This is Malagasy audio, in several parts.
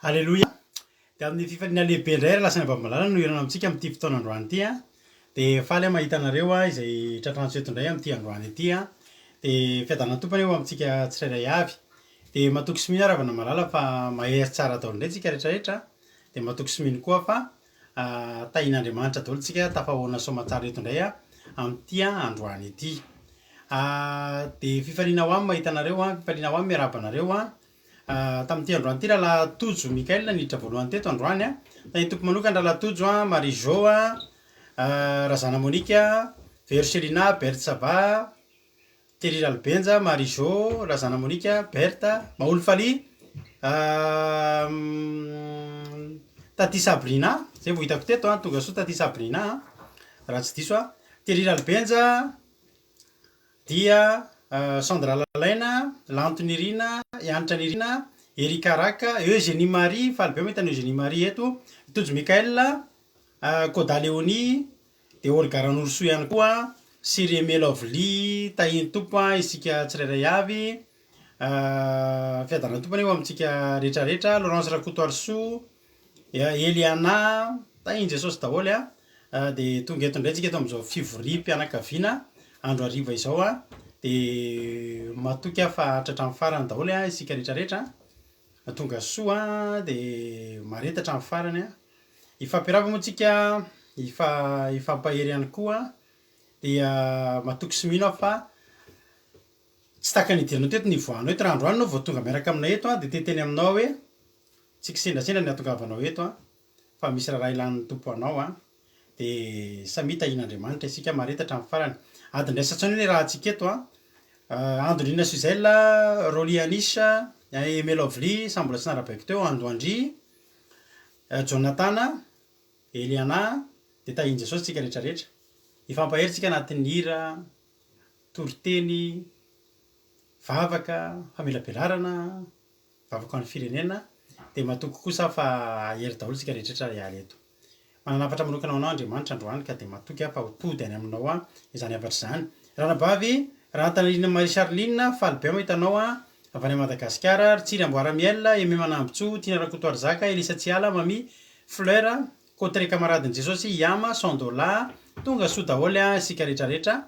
Aleloia! Dia amin'ny fifaliana lehibe indray ry lahy sy ny vavy malala no hihaona amintsika amin'ity fotoana androany ity an! Dia faly aho mahita anareo izay tratrantso eto indray amin'ity androany ity an! Dia fiadanan'ny Tompo anie ho amintsika tsirairay avy. Dia matoky sy mino aho ravana malala fa mahery tsara daholo indray tsika rehetra rehetra an! Dia matoky sy mino koa fa tahian'Andriamanitra daholo tsika tafahoana soamantsara eto indray amin'ity androany ity. Dia fifaliana ho ahy ny mahita anareo an, fifaliana ho ahy ny miarahaba anareo an! Tamin'ity androany ity Rahalahy Tojo Michael niditra voalohany teto androany a. Tahin'ny Tompo manokana Rahalahy Tojo a, Marie Jo a, Razana Monica, Vero Chelina, Berthe Sava, Thierry Ralibenja, Marie Jo, Razana Monica, Berthe, Maholy Faly, Tatie Sabrina, zay vao hitako teto a, tonga soa Tatie Sabrina a, raha tsy diso aho, Thierry Ralibenja, dia Sandra Lalaina, Lanto Nirina, Hanitra Nirina, Eric Araka, Eugénie Marie, faly be mahita an'i Eugénie Marie eto, Tojo Michael, Koda Léonie, dia Olga Ranorosoa ihany koa, sy Remy Lovely, tahin'ny Tompo isika tsirairay avy, fiadanan'ny Tompo anie ho amintsika rehetra rehetra, Laurence Rakotoarisoa, Eliana, tahin'i Jesosy daholo a, dia tonga eto indray tsika eto amin'izao fivoriam-pianakaviana andro hariva izao a, dia matoky aho fa hatratra amin'ny farany daholo a isika rehetra rehetra, tonga soa dia mahareta hatramin'ny farany a, hifampiarahaba moa tsika, hifa- hifampahery ihany koa, dia matoky sy mino aho fa tsy tahaka ny nidiranao teto ny nivoahanao eto, raha androany ianao vao tonga miaraka aminay eto a, dia te hiteny aminao aho hoe Tsy kisendrasendra ny hatongavanao eto an, fa misy raharaha ilan'ny Tompo anao an, dia samia tahian'Andriamanitra isika mahareta hatramin'ny farany. Adiny iray sy sasany eo ny iarahantsika eto an, Andonina Suzelle, Rolly Anish, Aimé Lovely, samy mbola tsy narabaiko teo, Ando Andry, Jonathan, Eliana, dia tahian'i Jesosy tsika rehetra rehetra. Hifampahery tsika anatin'ny hira, toriteny, vavaka, famelabelarana. Vavaka ho an'ny firenena dia matoky kosa aho fa hahery daholo isika rehetra hiala eto. Manana hafatra manokana ho anao Andriamanitra androany ka dia matoky aho fa ho tody any aminao aho izany hafatra izany. Ranabavy Rahantanirina Marie Charline, faly be aho mahita anao avy any Madagasikara, ry Tsiry Amboara Miel, Aimé Manambotsoa, Tiana Rakotoarizaka, Elisa Tsiala, Mamie, Fleur, Cotre Camaradin'i Jesosy, Yama, Sandola, tonga soa daholo isika rehetra rehetra.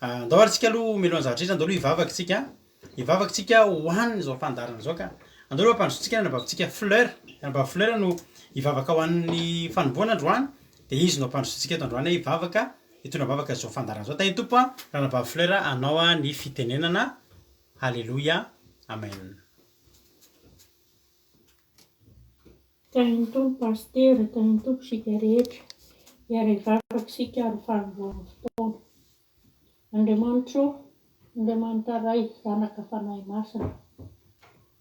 Andao ary tsika aloha mialohan'ny zavatra rehetra andao aloha hivavaka isika. Hivavaka tsika ho an izao fandaharana izao ka. Andao aloha ampandrosoantsika ny anabavintsika Fleur. Ny anabavy Fleur no hivavaka ho an'ny fanombohana androany, dia izy no ampandrosoantsika eto androany hoe hivavaka, hitondra am-bavaka izao fandaharana izao. Tahin'ny Tompo an, ranabavy Fleur, anao ny fitenenana. Haleloia. Amen. Tahin'ny Tompo Pasitera, tahin'ny Tompo isika rehetra. Hiara-hivavaka isika ary ho fanombohan'ny fotoana. Andriamanitra ô, Andriamanitra Ray, Zanaka, Fanahy Masina.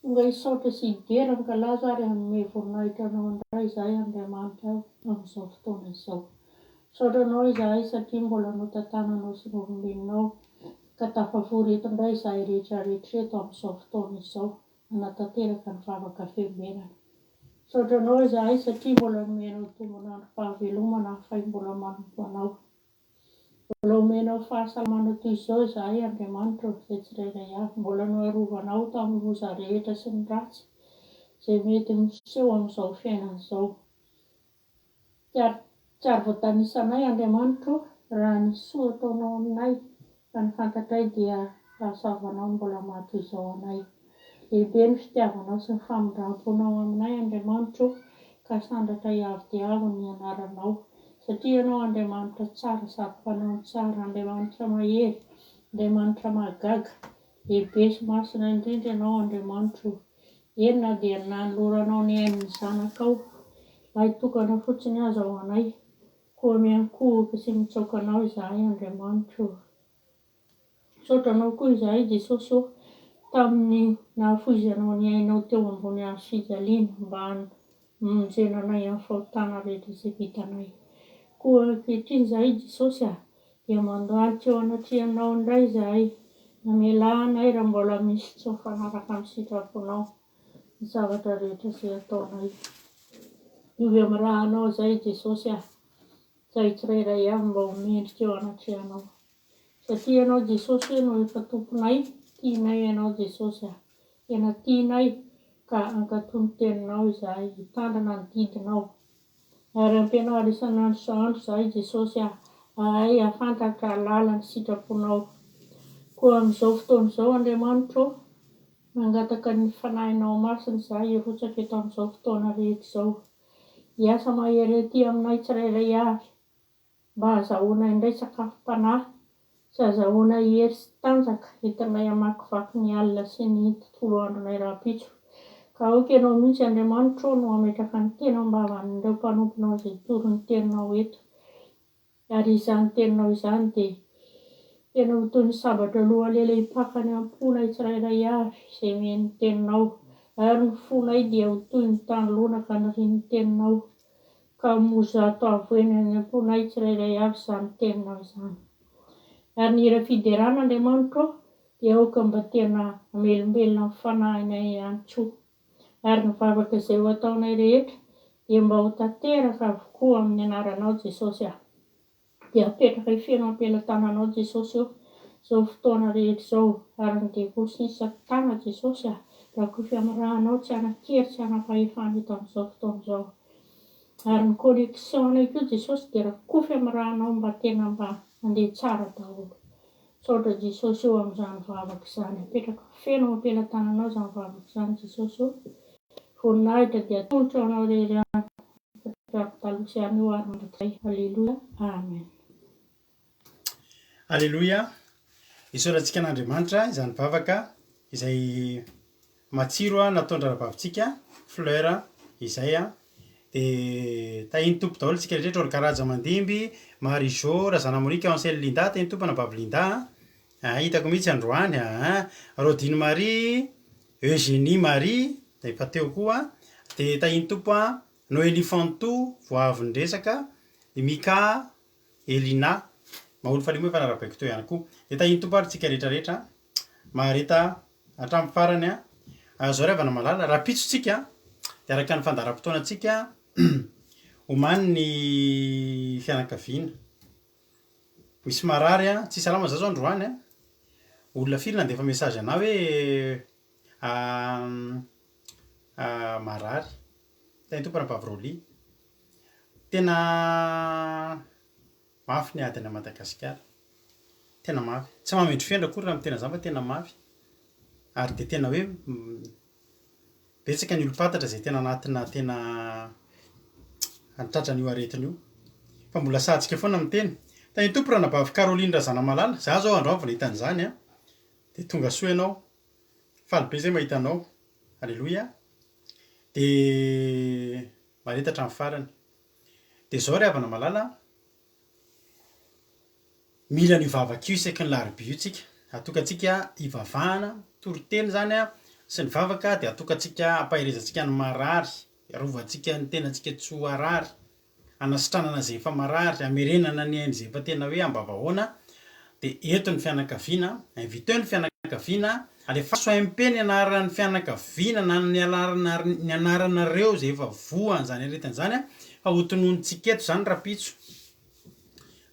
Tonga hisaotra sy hidera, hankalaza ary hanome voninahitra Anao indray izahay Andriamanitra amin'izao fotoana izao. Misaotra Anao izahay satria mbola notantananao sy novombeninao ka tafavory eto indray izahay rehetra rehetra eto amin'izao fotoana izao hanatanteraka ny vavaka fiambenana. Misaotra Anao izahay satria mbola nomenao tombon'androm-pahavelomana ahafahay mbola manompo Anao. Mbola omenao fahasalamana toy izao izahay Andriamanitra ô, izay tsirairay avy. Mbola noarovanao tamin'ny loza rehetra sy ny ratsy izay mety miseho amin'izao fiainana izao. Tsy ary tsy ary voatanisanay Andriamanitra ô, raha ny soa ataonao aminay, fa ny fantatray dia fahasoavanao no mbola maha toy izao anay. Lehibe ny fitiavanao sy ny famindramponao aminay Andriamanitra ô, ka asandratra avo dia avo ny anaranao, satria Ianao Andriamanitra tsara sady mpanao ny tsara, Andriamanitra mahery, Andriamanitra mahagaga, lehibe sy masina indrindra Ianao Andriamanitra ô. Eny na dia nanoloranao ny ain'ny zanakao lahy tokana fotsiny aza ho anay, koa miankohoka sy mitsaoka Anao izahay Andriamanitra ô. Misaotra Anao koa izahay Jesosy ô, tamin'ny nahafoizanao ny ainao teo ambony hazo fijaliana mba hamonjena anay amin'ny fahotana rehetra izay vitanay. Koa ankehitriny izahay Jesosy a, dia mandohalika eo anatrehanao indray izahay, mamelà anay raha mbola misy tsy mifanaraka amin'ny sitraponao ny zavatra rehetra izay ataonay. Diovy amin'ny rànao izahay Jesosy a, izahay tsirairay avy mba ho mendrika eo anatrehanao. Satria Ianao Jesosy no efa Tomponay, tianay Ianao Jesosy a! Tena tianay! Ka hankatò ny Teninao izahay, hitandrina ny didinao. Ary ampianaro isan'andro isan'andro izahay Jesosy ah, hahay hahafantatra hahalala ny sitraponao. Koa amin'izao fotoana izao Andriamanitra ô, mangataka ny Fanahinao Masina izahay hirotsaka eto amin'izao fotoana rehetra izao. Hiasa mahery aty aminay tsirairay avy. Mba hazahoana indray sakafom-panahy sy hazahoana hery sy tanjaka entinay hamakivaky ny alina sy ny tontolo andronay rahampitso. Ka aoka Ianao mihitsy Andriamanitra ô no hametraka ny teny ao am-bavan'ireo mpanomponao izay hitory ny teninao eto. Ary izany teninao izany dia tena ho toy ny sabatra loha lela hipaka any am-ponay tsirairay avy izay mihaino ny teninao. Ary ny fonay dia ho toy ny tany lonaka nirian'ny teninao. Ka mozato avo eny any am-ponay tsirairay avy izany teninao izany. Ary ny hira fiderana Andriamanitra ô dia aoka mba tena hamelombelona ny fanahinay ihany koa. Ary ny vavaka izay ho ataonay rehetra dia mba ho tanteraka avokoa amin'ny anaranao Jesosy ah. Dia apetraka feno am-pelatananao Jesosy ô izao fotoana rehetra izao ary ny devoly sy ny satana Jesosy a rakofy amin'ny rànao tsy hanan-kery tsy hanam-pahefana eto amin'izao fotoana izao ary ny connexion anay koa Jesosy dia rakofy amin'ny rànao mba tena mba handeha tsara daholo misaotra Jesosy ô amin'izany vavaka izany apetraka feno ao am-pelatananao izany vavaka izany Jesosy ô voninahitra dia atolotro anao irery ihany Hatramin'ny taloha sy anio ary mandrakizay. Aleloia. Amen. Aleloia. Isaorantsika an'Andriamanitra izany vavaka izay matsiro nataon-drahavavintsika Fleur izay. Dia tahin'ny Tompo daholo isika rehetra, Olga Rajamandimby, Marie Jo, Razanamonika, Ancel Linda, tahin'ny Tompo anabavy Linda a. Hitako mihitsy androany a. Rodine Marie, Eugénie Marie, efa teo koa. Dia tahin'ny Tompo a. Noelie Fanto, vao avy niresaka, i Mika, Elina, Maholy Falihy moa efa narabaiko teo ihany koa. Dia tahin'ny Tompo ary tsika rehetra rehetra. Mahareta hatramin'ny farany an. Zao ry havana malala, rahampitso tsika dia araka ny fandaharam-potoanantsika, omany ny fianakaviana. Misy marary an, tsy salama za zao androany an, olona firy nandefa message anah hoe marary. Tena Tompo Rahavavy Rolly. Tena mafy ny ady any Madagasikara. Tena mafy. Tsy mahamendrofendro akory raha miteny an'izany fa tena mafy. Ary dia tena hoe betsaka ny olom-pantatra izay tena anatina tena tratran'io aretina io. Fa mbola sahantsika foana miteny. Tahin'ny Tompo Ranabavy Caroline Razanamalala. Za zao androany vao nahita an'izany an. Dia tonga soa ianao. Faly be zay mahita anao. Aleloia. Dia mahareta hatramin'ny farany. Dia izao ry havana malala a, mila an'io vavaka io isaky ny larobia io tsika. Atokantsika hivavahana, toriteny izany an, sy ny vavaka dia atokantsika hampaherezantsika ny marary, hiarovantsika ny tenantsika tsy ho harary. hanasitranana izay efa marary, hamerenana ny ainy izay efa tena hoe ambavahoana, dia eto ny fianakaviana, inviteo ny fianakaviana, alefaso MP ny anaran'ny fianakaviana na ny anarana ny anaranareo izay efa voan'izany aretina izany fa ho tononintsika eto izany rahampitso.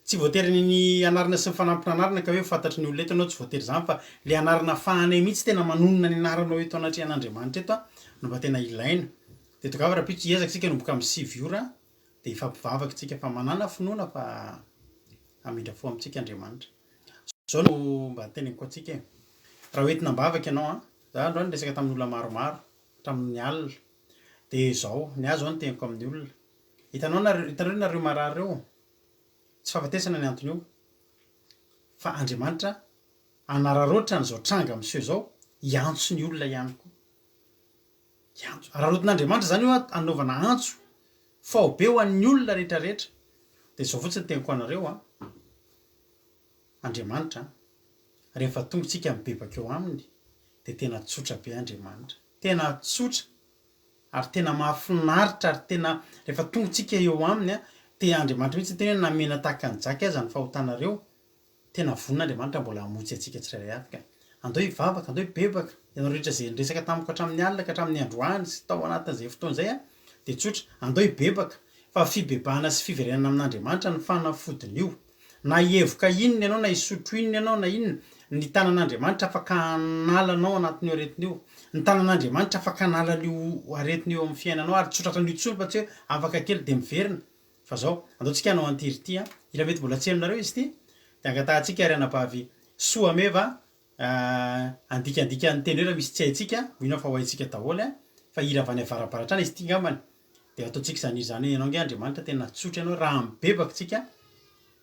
Tsy voatery ny anarana sy ny fanampin'anarana ka hoe ho fantatry ny olona eto ianao, tsy voatery izany fa ilay anarana afahanay mihitsy tena manonona ny anaranao eto anatrehan'Andriamanitra eto no mba tena ilaina. Dia tongava rahampitso hiezaka isika hanomboka amin'ny 9 ora dia hifampivavaka isika fa manàna finoana fa hamindra fo amintsika Andriamanitra. Izao no mba teneniko antsika e, raha hoentina am-bavaka ianao an, za androany niresaka tamin'olona maromaro hatramin'ny alina, dia izao, ny ahy izao no teniko amin'ny olona, hitanao nareo, hitanareo nareo marary ireo, tsy fahafatesana ny anton'io fa Andriamanitra hanararaotra an'izao tranga miseho izao hiantso ny olona ihany koa. Hiantso. Araraotin'Andriamanitra izany io hanaovana antso faobe ho an'ny olona rehetra rehetra. Dia izao fotsiny teniko anareo an, Andriamanitra an, rehefa tonga isika mibebaka eo aminy dia tena tsotra be Andriamanitra. Tena tsotra ary tena mahafinaritra ary tena rehefa tonga isika eo aminy an, te Andriamanitra mihitsy niteny hoe na mena tahaka ny jaky aza ny fahotanareo Tena vonona Andriamanitra mbola hamonjy antsika tsirairay avy ka. Andao hivavaka, andao hibebaka. Ianao rehetra izay niresaka tamiko hatramin'ny alina ka hatramin'ny androany sy tao anatin'izay fotoana izay dia tsotra, andao hibebaka fa fibebahana sy fiverenana amin'Andriamanitra no fanafodin'io. Na hihevoka inona ianao na hisotro inona ianao na inona, Ny tanan'Andriamanitra afaka hanala anao anatin'io aretina io. Ny tanan'Andriamanitra afaka hanala an'io aretina io amin'ny fiainanao ary tsy ho tratran'io intsony fa tsy hoe afaka kely dia miverina. Fa zao, andao tsika hanao an'ity hira ity an. Hira mety mbola tsy henonareo izy ity. Dia angatahantsika ry anabavy Soameva handikandika ny teny hoe raha misy tsy haintsika, mino aho fa ho haintsika daholo an. Fa hira avy any avarabaratra any izy ity angambany. Dia ataontsika izany hira izany hoe ianao ange Andriamanitra tena tsotra ianao raha mibebaka tsika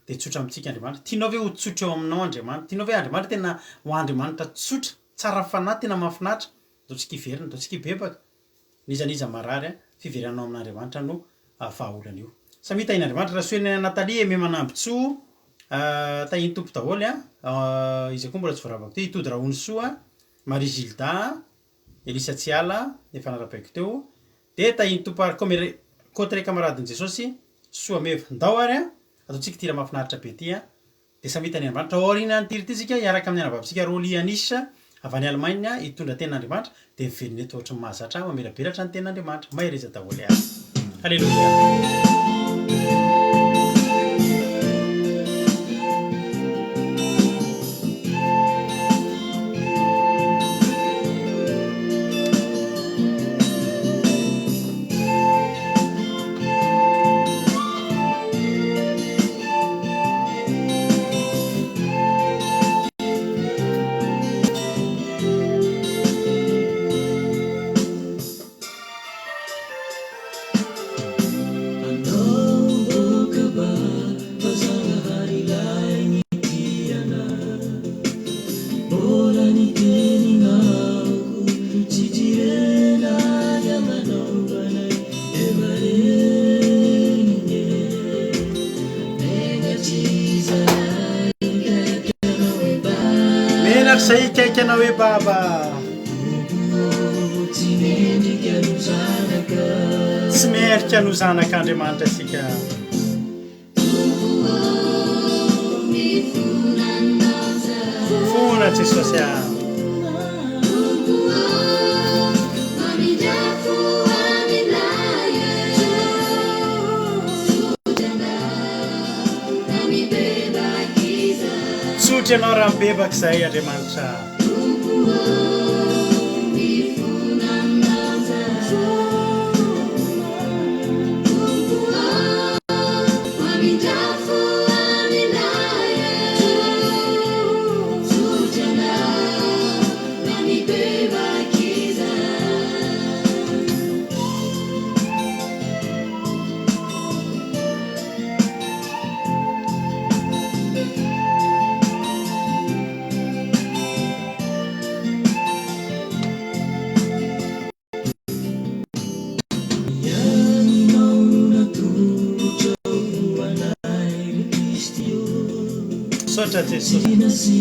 dia tsotra amintsika Andriamanitra. Tianao ve ho tsotra eo aminao Andriamanitra? Tianao ve Andriamanitra tena ho Andriamanitra tsotra, tsara fanahy, tena mahafinaritra? Andao tsika hiverina, andao tsika hibebaka. N'iza n'iza marary an, fiverenanao amin'Andriamanitra no vahaolana io. Samia tahin'Andriamanitra. Rasoherina Nathalie, Aimé Manambintsoa, tahin'ny Tompo daholo an. Iza koa mbola tsy voaravako teo, Itody Rahonisoa, Marie Gilda, Elisa Tsiala, efa narabaiko teo. Dia tahin'ny Tompo ary Comere Cotre Camaradin'i Jesosy, Soa Meva. Ndao ary an, ataontsika ity hira mahafinaritra be ity an. Dia samy hitan'ny Andriamanitra. Ao aorianan'ity hira ity isika hiaraka amin'ny anabavintsika Rolly Anish avy any Allemagne hitondra tenin'Andriamanitra. Dia miverina eto ohatry ny mahazatra mamirabiratra ny tenin'Andriamanitra. Mahereza daholo ary. Haleloia. Menatra izay hikaika anao hoe baba. Tsy mendrika no zanak'Andriamanitra isika. Fona Jesosy ah. Tsotra ianao raha mibebaka izay Andriamanitra. Misaotra Jesosy.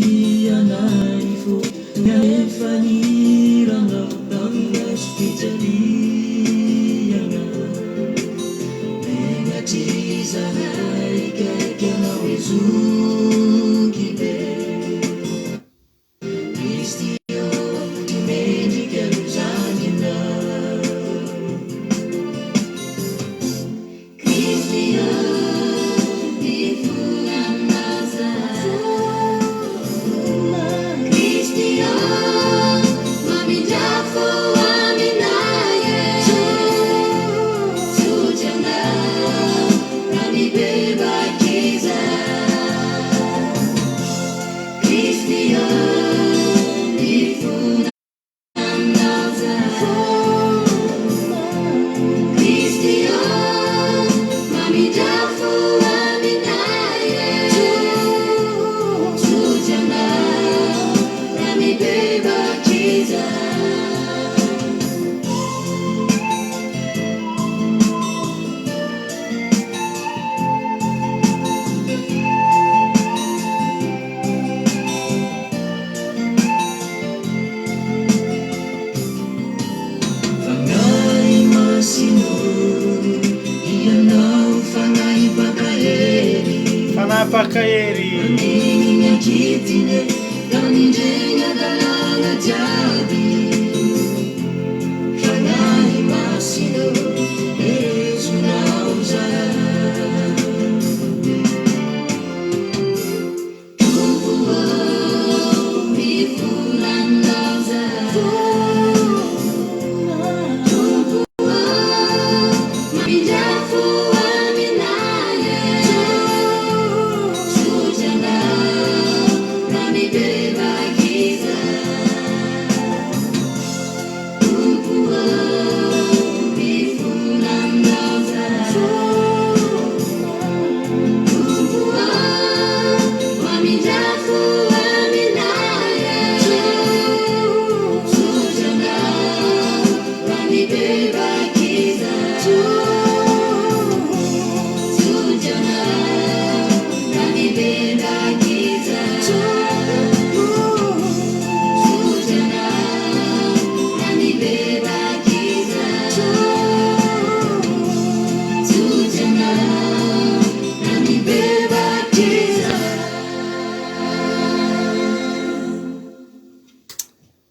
Fanahy mpakahery.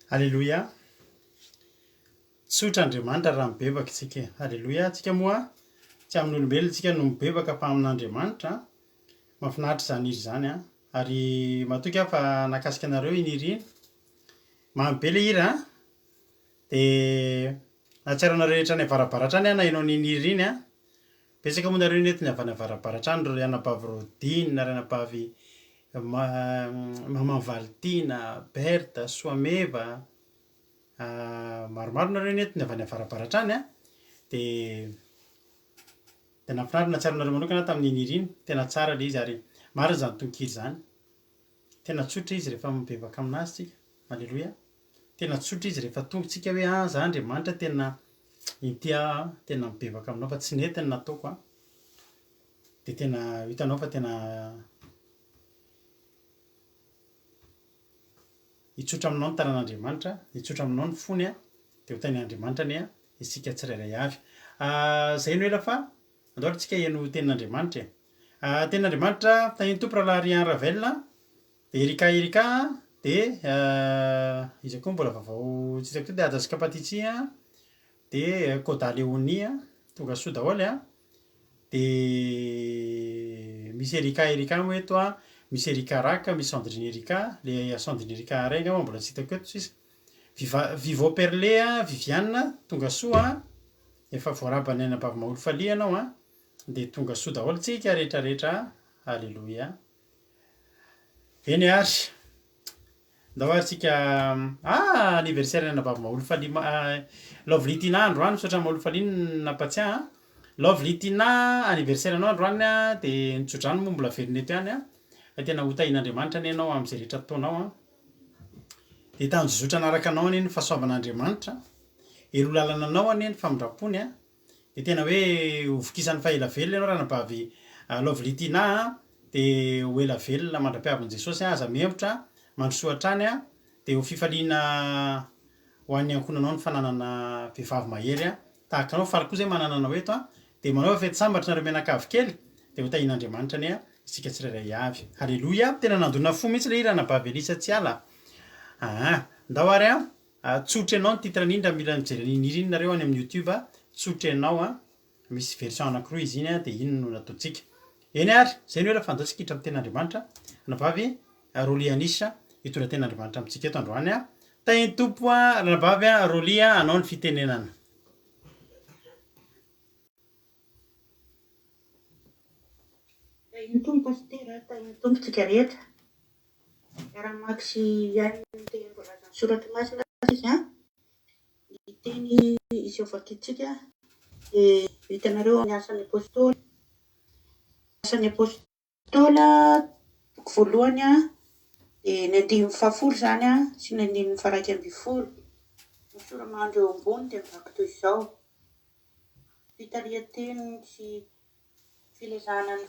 Aleloia. Tsotra Andriamanitra raha mibebaka isika e. Aleloia. Tsika moa tsy amin'olombelona isika no mibebaka fa amin'Andriamanitra. Mahafinaritra izany hira izany an. Ary matoky aho fa nahakasika anareo iny hira iny. Mamy be ilay hira an. Dia nahatsiaro anareo rehetra any avarabaratra any aho naheno an'iny hira iny an. Betsaka moa nareo nentiny avy any avarabaratra any, ry anabavy Rodine, ry anabavy Maman Valitiana, Berthe, Soameva, maromaro nareo nentiny avy any avarabaratra any an, dia dia nahafinaritra nahatsiaro anareo manokana aho tamin'iny hira iny, tena tsara ilay izy ary marina izany tononkira izany, tena tsotra izy rehefa mibebaka aminazy tsika, aleloia. Tena tsotra izy rehefa tonga tsika hoe ah za Andriamanitra tena inty aho an, tena mibebaka aminao fa tsy nety ny nataoko an, dia tena hitanao fa tena hitsotra aminao ny tanan'Andriamanitra, hitsotra aminao ny fony an, dia ho tahin'Andriamanitra anie isika tsirairay avy. Zay no ela fa andao ary tsika heno tenin'Andriamanitra e. Tenin'Andriamanitra, tahin'ny Tompo Rahalahy Rian Ravel an. Erika Erika a, de iza koa mbola vaovao tsy hitako teo, de Haja sy Kapatitsi a, de Koda Leonie a, tonga soa daholo a, de misy Erika Erika moa eto a, misy Erika Raka, misy Sandrine Erika, le Sandrine Erika ray angamba mbola tsy hitako eto sisa, Viva Vivo Perle a, Viviane tonga soa a, efa voaraban'ny anabavy Mahaolofaliha ianao a, de tonga soa daholo tsika rehetra rehetra, Aleloia. Eny ary, ndao ary tsika ah anniversaire ny anabavy Mahaolofalihy Lovely Tina androany, misaotra an'i Mahaolofalihy nampatsiahy an, Lovely Tina anniversaire anao androany an, dia ny tsodrano moa mbola velona eto ihany an, fa tena ho tahian'Andriamanitra anie ianao amin'izay rehetra ataonao an, dia hitanjozotra hanaraka anao anie ny fahasoavan'Andriamanitra, heloha lalana anao anie ny famindrampony an, Dia tena hoe ho vokisan'ny fa ela velona ianao ranabavy Lovely Tina a, dia ho ela velona mandra-piavin'i Jesosy a, aza mihemotra, mandrosoa hatrany a, dia ho fifaliana ho an'ny ankohonanao ny fananana vehivavy mahery tahaka anao, faly koa izay manana anao eto a, dia manaova fety sambatra nareo mianakavy kely, dia ho tahian'Andriamanitra anie isika tsirairay avy. Haleloia, tena nandona fo mihitsy ilay hira ranabavy Elisa Tsiala aa, ndao ary a. Tsotra enao ny titre an'iny raha mila mijery an'iny hira iny nareo any amin'ny youtube tsotra enao a, misy version anakiroa izy iny a dia iny no nataontsika. Eny ary, zay no ela fa andao tsika hiditra amin'ny tenin'Andriamanitra, anabavy Rolly Anisha hitondra tenin'Andriamanitra amintsika eto androany a. Tahin'ny Tompo a, ranabavy Rolly a, anao ny fitenenana. Tahin'ny Tompo Pasitera, tahin'ny Tompo tsika rehetra. Miara-mamaky sy hihaino ny teny voalazan'ny Soratra Masina isika. Ny teny izay ho vakintsika dia hitanareo ao amin'ny Asan'ny Apostoly. Asan'ny Apostoly toko voalohany dia ny andininy fahafolo izany sy ny andininy faha-iraika ambin'ny folo. Ny sora-mandry eo ambony dia mivaky toy izao. Fitarihan-teny sy filazana ny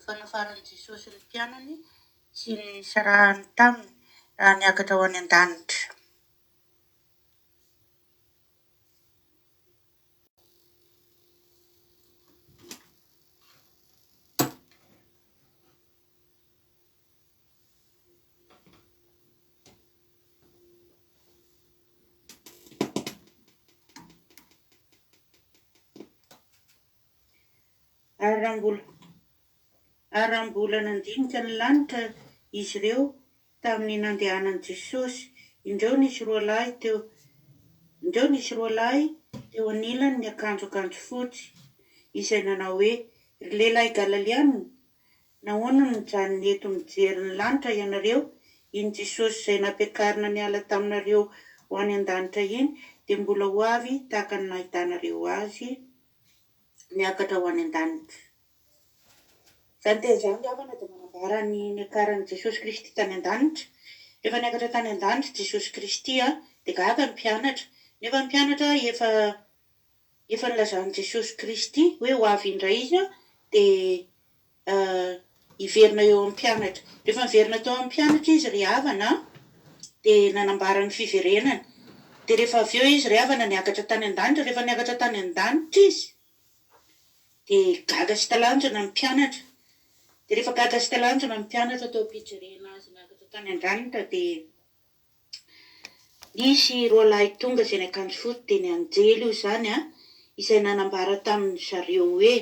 fanafaran'i Jesosy ny mpianany sy ny nisarahany taminy raha niakatra ho any an-danitra. Ary raha mbola ary raha mbola nandinika ny lanitra izy ireo tamin'ny nandehanan'i Jesosy, indreo nisy roalahy teo indreo nisy roalahy teo anilany niakanjo akanjo fotsy, izay nanao hoe, Ry lehilahy Galaliana, Nahoana no mijanona eto mijery ny lanitra ianareo? Iny Jesosy izay nampiakarina niala taminareo ho any an-danitra iny dia mbola ho avy tahaka ny nahitanareo Azy niakatra ho any an-danitra. Izany teny izany ry havana dia manambara ny niakaran'i Jesosy Kristy tany an-danitra. Rehefa niakatra tany an-danitra Jesosy Kristy dia gaga ny mpianatra. Nefa ny mpianatra efa Efa nilazan'i Jesosy Kristy hoe ho avy indray Izy dia hiverina eo amin'ny mpianatra. Rehefa niverina teo amin'ny mpianatra Izy ry havana dia nanambara ny fiverenany. Dia rehefa avy eo Izy ry havana niakatra tany an-danitra. Rehefa niakatra tany an-danitra Izy dia gaga sy talanjona ny mpianatra. Dia rehefa gaga sy talanjona ny mpianatra teo am-pijerena Azy niakatra tany an-danitra dia. Nisy roalahy tonga izay niakanjo fotsy dia ny anjely io izany an, izay nanambara tamin-dry zareo hoe,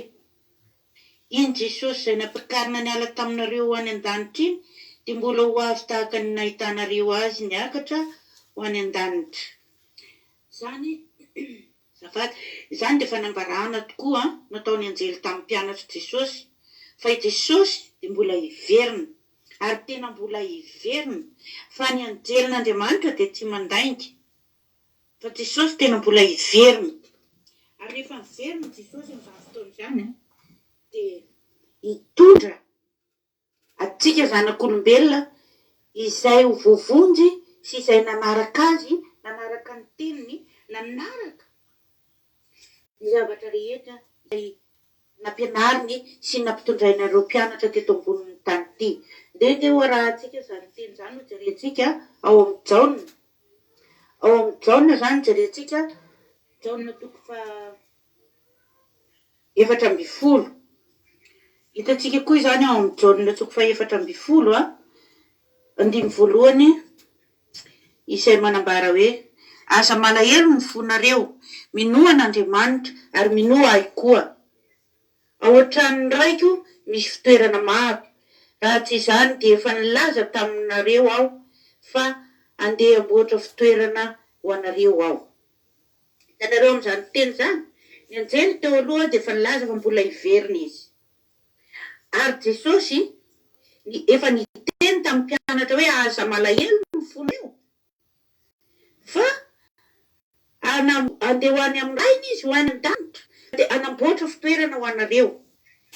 Iny Jesosy izay nampiakarina niala taminareo ho any an-danitra iny dia mbola ho avy tahaka ny nahitanareo Azy niakatra ho any an-danitra. Izany, azafady, izany dia fanambarana tokoa nataon'ny anjely tamin'ny mpianatr'i Jesosy fa i Jesosy dia mbola hiverina, ary tena mbola hiverina, fa ny anjelin'Andriamanitra dia tsy mandainga. Fa Jesosy tena mbola hiverina. Ary rehefa miverina Jesosy amin'izany fotoana izany dia hitondra antsika zanak'olombelona izay ho voavonjy sy izay nanaraka Azy, nanaraka ny teniny, nanaraka ny zavatra rehetra izay nampianariny sy nampitondrainy an'ireo mpianatra teto ambonin'ny tany ity. Ndeha ange hoarahantsika izany teny izany hojerentsika ao amin'ny Jaona. Ao amin'ny Jaona izany jerentsika, Jaona toko faha 14. Hitantsika koa izany ao amin'ny Jaona toko faha 14, andininy voalohany izay manambara hoe, Aza malahelo ny fonareo, minoa an'Andriamanitra ary minoa Ahy koa. Ao an-tranon'ny Raiko misy fitoerana maro, raha tsy izany dia efa nilaza taminareo Aho fa handeha hamboatra fitoerana ho anareo Aho. Hitanareo amin'izany teny izany? Ny anjely teo aloha dia efa nilaza fa mbola hiverina izy. Ary Jesosy ny efa niteny tamin'ny mpianatra hoe aza malahelo ny fonareo fa handeha ho any amin'ny Rainy Izy, ho any an-danitra, dia hanamboatra fitoerana ho anareo.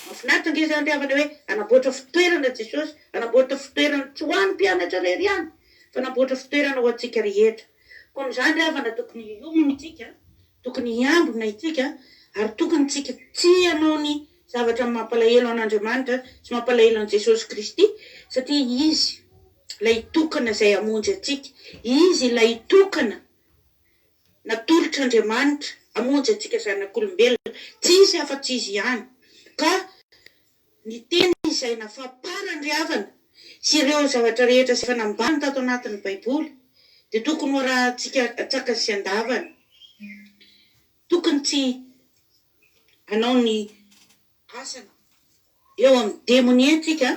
Mahafinaritra ange izany ry havana hoe hanamboatra fitoerana Jesosy, hanamboatra fitoerana tsy ho an'ny mpianatra irery ihany fa hanamboatra fitoerana ho antsika rehetra. Koa amin'izany ry havana tokony hiomana isika, tokony hiambina isika ary tokony tsika tsy hanao ny zavatra mampalahelo an'Andriamanitra sy mampalahelo an'i Jesosy Kristy satria Izy ilay tokana izay hamonjy antsika, Izy ilay tokana natolotr'Andriamanitra hamonjy antsika zanak'olombelona, tsy hisy afa-tsy Izy ihany. Ka ny teny izay nafaparany ry havana sy ireo zavatra rehetra izay efa nambarany tato anatin'ny Baiboly dia tokony ho arahantsika an-tsakany sy an-davany. Tokony tsy hanao ny asany eo amin'ny demonia isika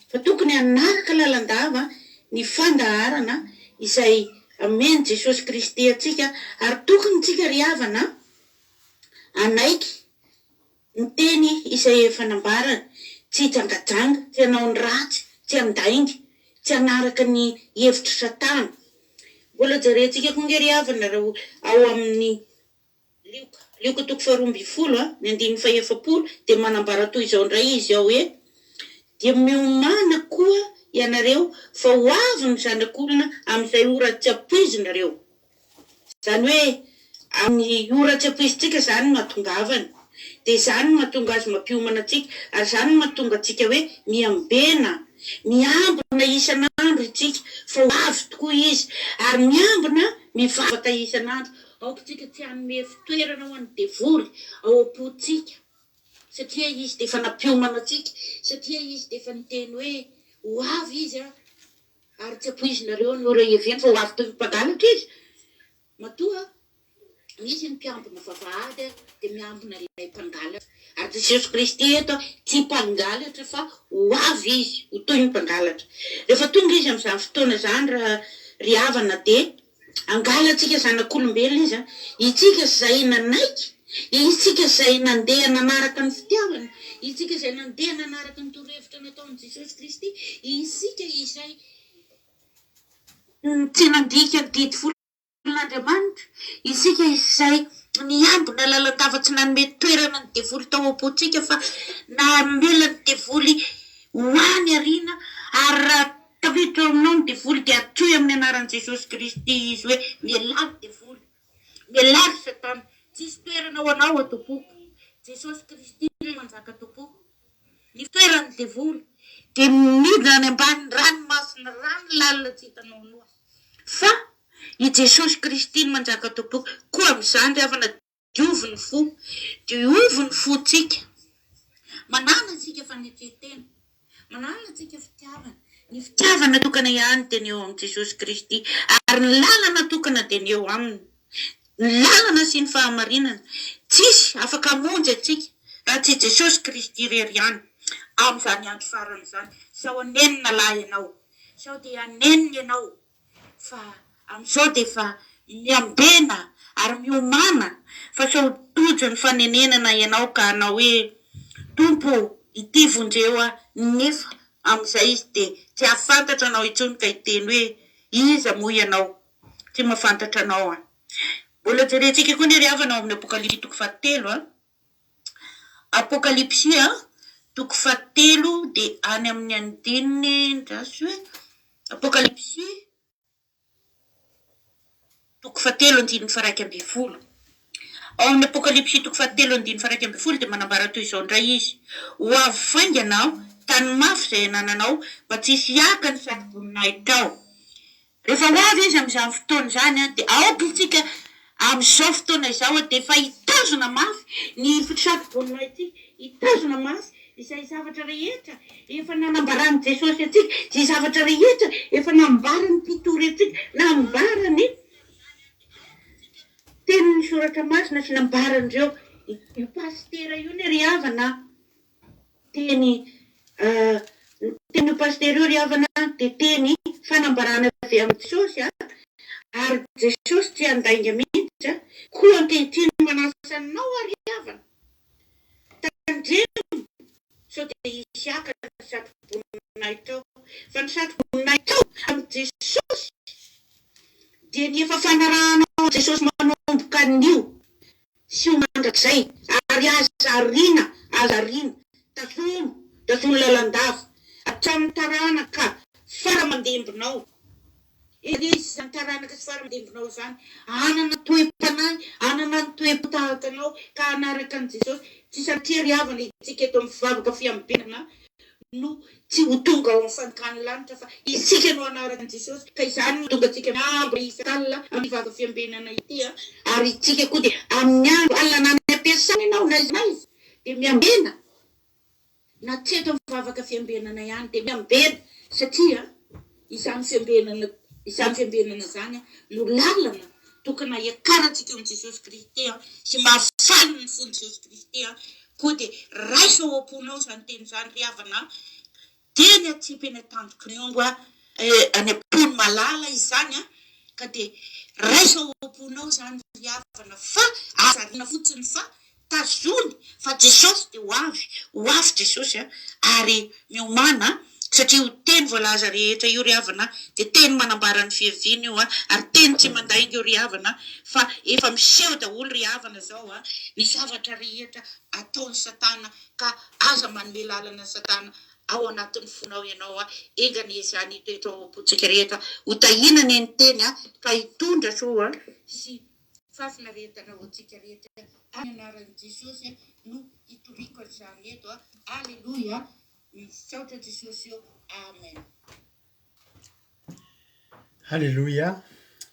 fa tokony hanaraka lalandava ny fandaharana izay amen'i Jesosy Kristy antsika ary tokony isika ry havana hanaiky ny teny izay efa nambarany, tsy hijangajanga, tsy hanao ny ratsy, tsy handainga, tsy hanaraka ny hevitr'i Satana. Mbola jerentsika koa ange ry havana raha ao amin'ny Lioka, Lioka toko faharoambinifolo, ny andininy fahefapolo, dia manambara toy izao indray izy ao hoe, Dia miomàna koa ianareo, fa ho avy ny Zanak'olona amin'izay ora tsy ampoizinareo. Izany hoe amin'ny ora tsy ampoizintsika izany no hahatongavany. Dia izany no mahatonga azy mampiomana antsika, ary izany no mahatonga antsika hoe miambena, miambina isan'andro isika fa ho avy tokoa Izy, ary miambina mivavaka isan'andro. Aoka isika tsy hanome fitoerana ho an'ny devoly ao am-pontsika, satria izy dia efa nampiomana antsika, satria izy dia efa niteny hoe ho avy izy an, ary tsy ampoizinareo ny ora hiaviany fa ho avy toy ny mpangalatra izy. Matoa misy ny mpiambina vavahady dia miambina ilay mpangalatra. Ary Jesosy Kristy eto tsy mpangalatra fa ho avy izy ho toy ny mpangalatra. Rehefa tonga izy amin'izany fotoana izany ry havana dia Angalantsika zanak'olombelona izy an! Itsika izay nanaiky, itsika izay nandeha nanaraka ny fitiavana, itsika izay nandeha nanaraka ny torohevitra nataon'i Jesosy Kristy, isika izay tsy nandika ny didy folon'Andriamanitra, isika izay niambina lalandava tsy nanome toerana ny devoly tao am-pontsika fa namela ny devoly ho any aoriana ary raha Tafiditra ao aminao ny devoly dia antsoy amin'ny anaran'i Jesosy Kristy izy hoe mialà ry devoly, mialà ry satana, tsisy toerana ho anao ato am-poko, Jesosy Kristy no manjaka ato am-poko. Ny fitoeran'ny devoly dia midina any ambany ranomasina, rano lalina tsy hitanao noa. Fa i Jesosy Kristy no manjaka ato am-poko. Koa amin'izany ry havana Diovy ny fo. Diovy ny fontsika. Manàna antsika fanetren-tena. Manàna antsika fitiavana. Ny fitiavana tokana ihany dia ny eo amin'i Jesosy Kristy, ary ny lalana tokana dia ny eo Aminy. Ny lalana sy ny fahamarinana. Tsisy afaka hamonjy antsika raha tsy Jesosy Kristy irery ihany amin'izany andro farany izany. Sao hanenina lahy ianao, sao dia hanenina ianao fa amin'izao dia efa miambena ary miomàna fa sao tojo ny fanenenana ianao ka hanao hoe, Tompo ô, ity vonjeo aho, nefa amin'izay izy dia tsy hahafantatra anao intsony ka hiteny hoe, Iza moa ianao? Tsy mahafantatra anao aho. Mbola jerentsika koa anie ry havana ao amin'ny Apokalypsy toko fahatelo a. Apokalypsy toko fahatelo dia any amin'ny andininy, andraso e, Apokalypsy toko fahatelo andininy faha-11. Ao amin'ny Apokalypsy toko fahatelo andininy faha-11 dia manambara toy izao indray izy, Ho avy faingana aho, tano mafy izay anananao, mba tsy hisy haka ny satroboninahitao. Rehefa ho avy Izy amin'izany fotoana izany, dia aoka isika amin'izao fotoana izao dia efa hitazona mafy ny satroboninahitsika, hitazona mafy izay zavatra rehetra efa nanambaran'i Jesosy antsika, izay zavatra rehetra efa nambaran'ny mpitory antsika, nambaran'ny tenin'ny Soratra Masina sy nambaran'ireo, io pasitera io anie ry havana Teny Ny tenin'io pasitera io ry havana dia teny fanambarana avy amin'i Jesosy ary Jesosy tsy handainga mihitsy koa ankehitriny manasa anao aho ry havana tandremo sao dia hisy haka ny satroboninahitra ao fa ny satroboninahitra ao amin'i Jesosy dia ny efa fanarahanao an'i Jesosy manomboka anio sy ho mandrakizay, ary aza ariana, aza ariana, tazono, tazono lalandava, hatramin'ny taranaka fara aman-dembinao. Eny, izany taranaka sy fara aman-dembinao izany, hanana toe-panahy, hanana ny toe-po tahaka anao, ka hanaraka an'i Jesosy. Tsy sanatria ry havana isika eto amin'ny fivavaka fiambenana no tsy ho tonga ao amin'ny fanjakan'ny lanitra fa isika no hanaraka an'i Jesosy ka izany no mahatonga antsika miambina isak'alina amin'ny vava fiambenana ity ary isika koa dia amin'ny andro alina na any am-piasana ianao na aiza na aiza dia miambena na tsy eto amin'ny vavaka fiambenana ihany dia miambena satria izany fiambenana izany fiambenana izany no lalana tokana hiakarantsika eo amin'i Jesosy Kristy sy mahafaly ny fon'i Jesosy Kristy Koa dia raiso ao am-ponao izany teny izany ry havana a! Teny atsipy eny an-tandroky ny omby any am-pon'ny malala izany a! Ka dia raiso ao am-ponao izany ry havana fa aza ariana fotsiny fa tazony fa Jesosy dia ho avy, ho avy Jesosy a! Ary miomàna satria io teny voalaza rehetra io ry havana dia teny manambara ny fiaviany io ary teny tsy mandainga io ry havana fa efa miseho daholo ry havana zao ny zavatra rehetra ataon'i satana ka aza manome lalana satana ao anatin'ny fonao ianao enga anie izany hitoetra ao am-pontsika rehetra ho tahiana anie ny teny ka hitondra soa sy fahafinaretana ho antsika rehetra amin'ny anaran'i Jesosy no hitoriako an'izany eto aleloia Misaotra Jesosy ô Amen. Haleloia,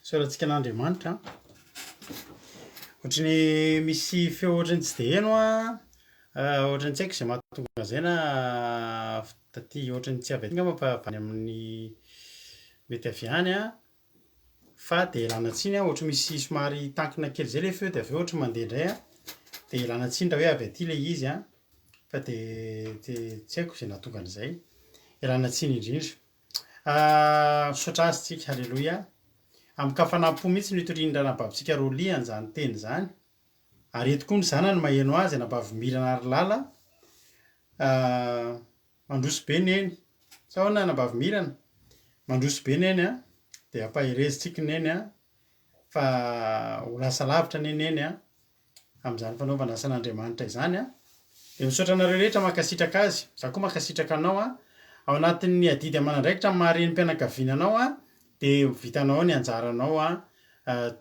isaorantsika an'Andriamanitra. Ohatry ny misy feo ohatry ny tsy dia heno an, ohatry ny tsy haiko izay mahatonga an'izay na avy taty ohatry ny tsy avy aty angamba fa avy any amin'ny mety avy any an, fa dia ialana tsiny an, ohatry misy somary tankina kely izay ilay feo dia avy eo ohatry mandeha indray an, dia ialana tsiny raha hoe avy aty ilay izy an. Fa dia dia tsy haiko izay nahatonga an'izay. Ialana tsiny indrindra. Misaotra azy tsika, haleloia. Amin-kafanam-po mihitsy no itorian'ny ranabavintsika Rolly an'izany teny izany. Ary eto koa ny zanany maheno azy, anabavy Mirana Harilala. Mandroso be neny. Sa ahoana anabavy Mirana? Mandroso be neny an. Dia ampaherezintsika neny an. Fa ho lasa lavitra anie neny an. amin'izany fanaovana asan'Andriamanitra izany an! Dia misaotra anareo rehetra mankasitraka azy, za koa mankasitraka anao an! Ao anatin'ny adidy aman'andraikitra amin'ny maha renim-pianakaviana anao an, dia vitanao ao ny anjaranao an,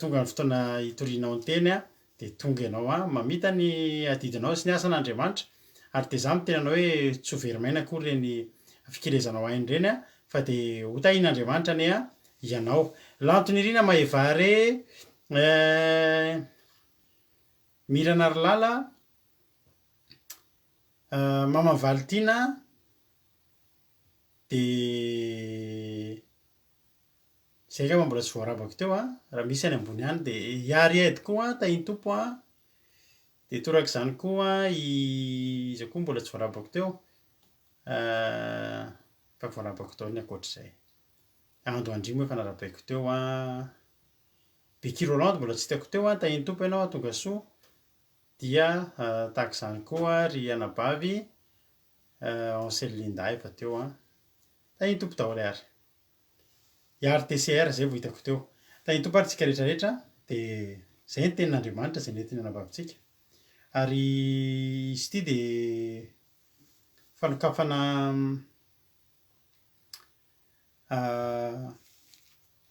tonga ny fotoana hitorianao ny teny an, dia tonga ianao an, mamita ny adidinao sy ny asan'Andriamanitra, ary dia za miteny anao hoe tsy ho very maina akory ireny fikelezanao aina ireny an, fa dia ho tahian'Andriamanitra anie an ianao. Lantonirina Mahevare eh. Mirana Rilala, Mama Valitiana. Dia izay angamba mbola tsy voarabako teo an, raha misy any ambony any dia i Aried koa an, tahin'ny Tompo an, dia torak'izany koa i iza koa mbola tsy voarabako teo, efa voarabako daholo ny ankoatr'izay. Ando Andria moa efa narabaiko teo an, Becky Rolland mbola tsy hitako teo an, tahin'ny Tompo ianao an, tonga soa. Dia tahak'izany koa ry anabavy Ancel Linda efa teo an. Tahin'ny Tompo daholo ary. I RTCR zay vao hitako teo. Tahin'ny Tompo ary tsika rehetra rehetra dia zay ny tenin'Andriamanitra izay nentin'ny anabavintsika. Ary izy ity dia fanokafana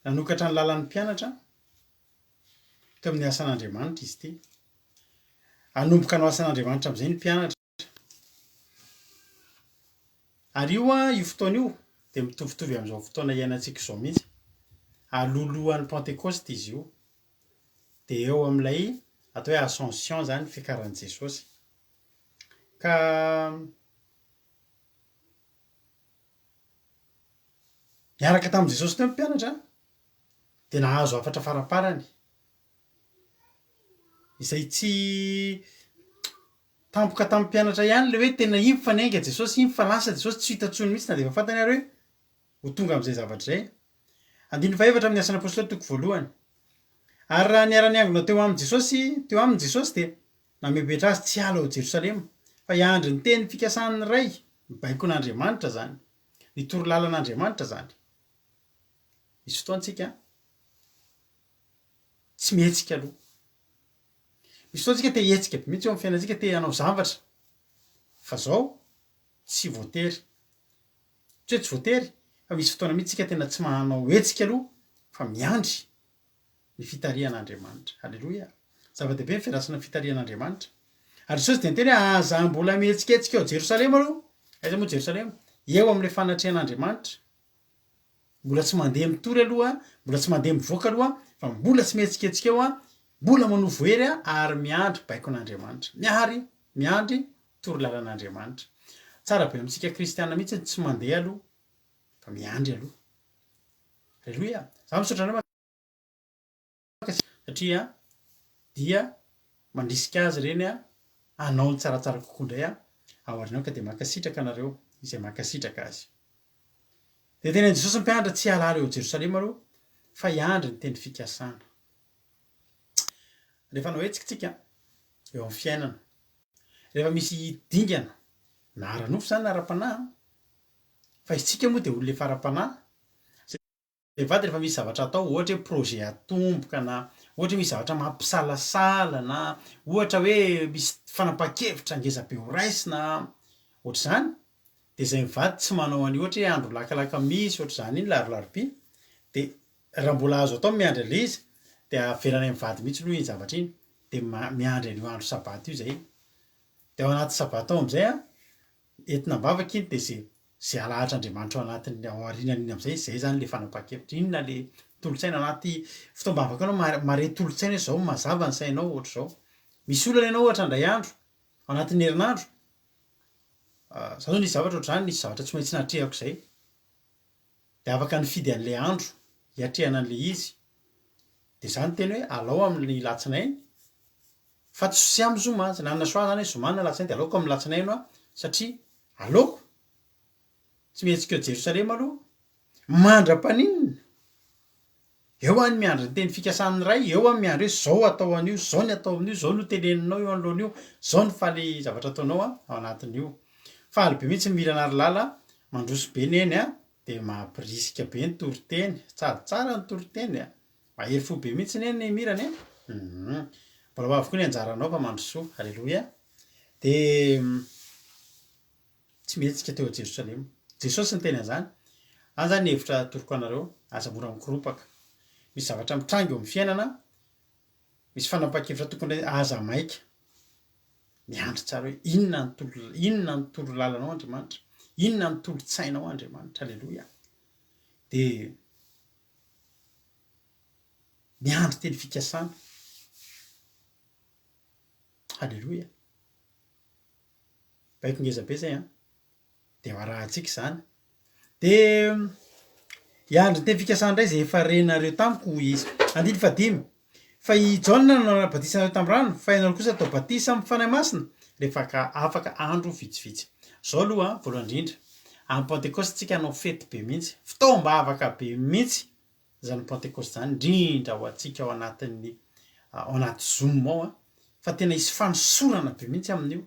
nanokatra ny lalan'ny mpianatra teo amin'ny asan'Andriamanitra izy ity. Hanomboka hanao asan'Andriamanitra amin'izay ny mpianatra. Ary io an, io fotoana io dia mitovitovy amin'izao fotoana iainantsika izao mihitsy. Alohalohan'ny Pantekosta izy io. Dia eo amin'ilay atao hoe ascension izany, fiakaran'i Jesosy. Ka niaraka tamin'i Jesosy teo ny mpianatra dia nahazo hafatra faramparany izay tsy tampoka tamin'ny mpianatra ihany ilay hoe tena iny fa niainga Jesosy, iny fa lasa Jesosy, tsy hita intsony mihitsy na dia efa fantany ary hoe ho tonga amin'izay zavatra izay. Andininy fahefatra amin'ny Asan'ny Apostoly toko voalohany. Ary raha niara-niangona teo amin'i Jesosy, teo aminy Jesosy dia namepetra azy tsy hiala ao Jerosalema, fa hiandry ny teny fikasan'ny Ray, ny baikon'Andriamanitra izany, ny torolalan'Andriamanitra izany. Misy fotoana tsika tsy mihetsika aloha. Misy fotoana tsika te hihetsika be mihitsy eo amin'ny fiainantsika, te hanao zavatra. Fa zao tsy voatery. Tsy hoe tsy voatery, fa misy fotoana mihitsy tsika tena tsy manao hetsika aloha fa miandry ny fitarihan'Andriamanitra. Aleloia! Zava-dehibe ny fiandrasana ny fitarihan'Andriamanitra. Ary Jesosy dia niteny hoe aza mbola mihetsiketsika ao Jerosalema aloha. Aiza moa Jerosalema? Eo amin'ilay fanatrehan'Andriamanitra. Mbola tsy mandeha mitory aloha, mbola tsy mandeha mivoaka aloha, fa mbola tsy mihetsiketsika eo an, mbola manovo hery an, ary miandry baikon'Andriamanitra. Miary, miandry torolalan'Andriamanitra. Tsara be amintsika kristiana mihitsy ny tsy mandeha aloha, fa miandry aloha. Aleloia! Za misaotra anareo satria dia mandrisika azy ireny hanao ny tsaratsara kokoa indray ao aoriana ao ka dia mankasitraka anareo izay mankasitraka azy. Dia tenenin'i Jesosy ny mpianatra tsy hialala eo Jerosalema aloha fa hiandry ny teny fikasana. Rehefa hanao hetsika tsika eo amin'ny fiainana, rehefa misy dingana na ara-nofo izany na ara-panahy, fa isika moa dia olona efa ara-panahy, Ilay vady rehefa misy zavatra atao, ohatra hoe projet atomboka na ohatra hoe misy zavatra mampisalasala na ohatra hoe misy fanapahan-kevitra ngeza be ho raisina ohatr'izany, dia izay mivady tsy manao an'io ohatra hoe andro lakalakamisy ohatr'izany iny larolarobia, dia raha mbola azo atao ny miandry an'ilay izy dia avelanay mivady mihitsy aloha iny zavatra iny, dia miandry an'io andro sabata io izay. Dia ao anaty sabata ao amin'izay an, entina am-bavaka iny dia izay Izay alahatr'Andriamanitra ao anatin'ny, ao aorianan'iny amin'izay, izay izany ilay fanapahan-kevitra. Inona ilay tolo-tsaina anaty fotoam-bavaka anao, mare, mare tolo-tsaina hoe izao, mazava ny sainao ohatr'izao. Misy olana ianao ohatra indray andro, ao anatin'ny herinandro, za zao nisy zavatra ohatr'izany, nisy zavatra tsy maintsy natrehako izay, dia afaka nifidy an'ilay andro hiatrehana an'ilay izy, dia za niteny hoe alao amin'ny latsinainy, fa tsy amin'ny zoma, tsy nanana choix zany hoe zoma na latsinainy, dia aleoko amin'ny latsinainy hoa, satria Aleoko tsy mihetsika eo Jerosalema aloha mandra-paninona? Eo aho ny miandry ny teny fikasan'ny Ray, eo aho miandry hoe zao atao an'io, zao ny atao amin'io, zao no teneninao eo anoloan'io, zao ny faly zavatra ataonao ao anatin'io. Faly be mihitsy ny Mirana ry Lala, mandroso be Neny a, dia mampirisika be ny toriteny, sady tsara ny toriteny a, mahery fo be mihitsy Neny Mirana e, hum, mbola ho avy koa ny anjaranao fa mandrosoa, aleloia. Dia tsy mihetsika teo Jerosalema. Jesosy niteny an'izany. Any izany ny hevitra atoroko anareo, aza mora mikoropaka. Misy zavatra mitranga eo amin'ny fiainana, misy fanapahan-kevitra tokony raisina, aza maika. Miandry tsara hoe inona ny tolo, inona ny toro lalanao Andriamanitra, inona ny tolo-tsainao Andriamanitra. Aleloia. Dia miandry teny fikasana. Haleloia! Baiko ngeza be zay an! Dia ho arahantsika izany. Dia hiandry ny teny fikasana indray izay efa renareo tamiko, hoy izy. Andininy fahadimy, Fa i Jaona no nanao batisa anareo tamin'ny rano, fa ianareo kosa hatao batisa amin'ny Fanahy Masina, rehefa afaka andro vitsivitsy. Izao aloha, voalohany indrindra, amin'ny Pantekosta tsika hanao fety be mihitsy, fotoam-bavaka be mihitsy izany Pantekosta izany, indrindra ho antsika ao anatin'ny ao anaty Zoom ao an, fa tena hisy fanosorana be mihitsy amin'io.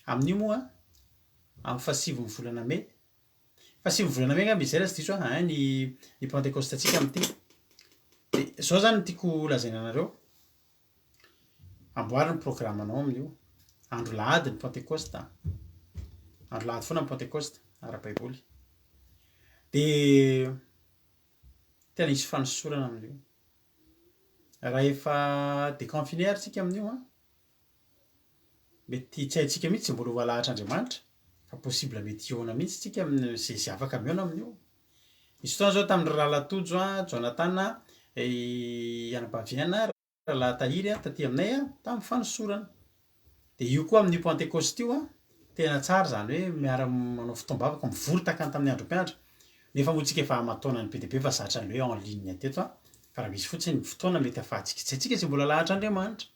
Amin'io moa, amin'ny fahasivin'ny volana mey, fahasivin'ny volana mey angamba izay raha tsy diso aho ein, ny ny Pantekostantsika amin'ity. Dia izao izany no tiako holazaina anareo, amboary ny programanao amin'io, andro lahady ny Pantekosta, andro lahady foana ny Pantekosta ara-baiboly. Dia tena hisy fanosorana amin'io. Raha efa déconfiné ary tsika amin'io an, Mety tsy haintsika mihitsy izay mbola ho alahatr'Andriamanitra fa possible mety hihaona mihitsy tsika amin'ny izay izay afaka mihaona amin'io. Nisy fotoana zao tamin'ny rahalahy Tojo an, Jonathan an, i anabavy Aina, rahalahy Tahiry an, taty aminay an, tamin'ny fanosorana. Dia io koa amin'io Pantekosta io an, tena tsara izany hoe miara manao fotoam-bavaka, mivory tahaka ny tamin'ny andro mpianatra. Nefa moa tsika efa aman-taonany be dia be fa zatra an'ilay hoe en ligne teto an, fa raha misy fotsiny ny fotoana mety ahafahantsika, tsy haintsika izay mbola lahatr'Andriamanitra.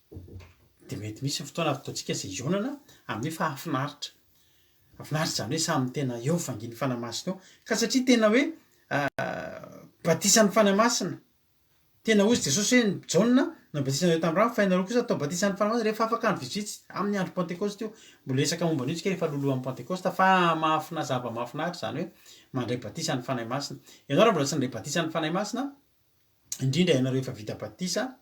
Dia mety misy ny fotoana ataontsika izay hihaonana amin'ny hoe fahafinaritra. Mahafinaritra izany hoe samy tena eo vangian'ny Fanahy Masina eo. Ka satria tena hoe batisan'ny Fanahy Masina. Tena hozy Jesosy hoe Jaona nanao batisa anareo tamin'ny rano fa ianareo kosa atao batisan'ny Fanahy Masina rehefa afaka andro vitsivitsy amin'ny andro Pantekosta io. Mbola hiresaka momba an'io tsika rehefa lolohan'ny Pantekosta fa mahafina zava-mahafinaritra izany hoe mandray batisan'ny Fanahy Masina. Ianao raha mbola tsy nandray batisan'ny Fanahy Masina, indrindra ianareo efa vita batisa,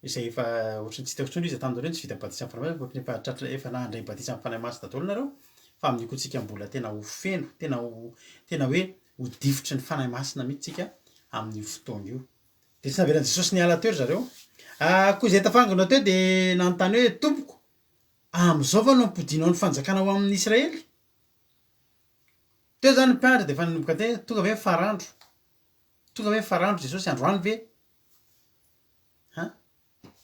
Izay efa ohatran'ny tsy hitako intsony iza taminareo no tsy vita batisan'ny Fanahy Masina, ohatran'ny efa tratra efa nandray batisan'ny Fanahy Masina daholo nareo, fa amin'io koa tsika mbola tena ho feno, tena ho tena hoe ho difotry ny Fanahy Masina mihitsy tsika amin'io fotoana io. Dia tsy navelan'i Jesosy niala teo ry zareo. Koa izay tafangona teo dia nanontany hoe, Tompoko, amin'izao va no hampodianao ny fanjakana ho amin'ny Israely? Teo izany ny mpianatra dia efa nanomboka teny, tonga ve ny farandro? Tonga ve ny farandro Jesosy androany ve? Ha?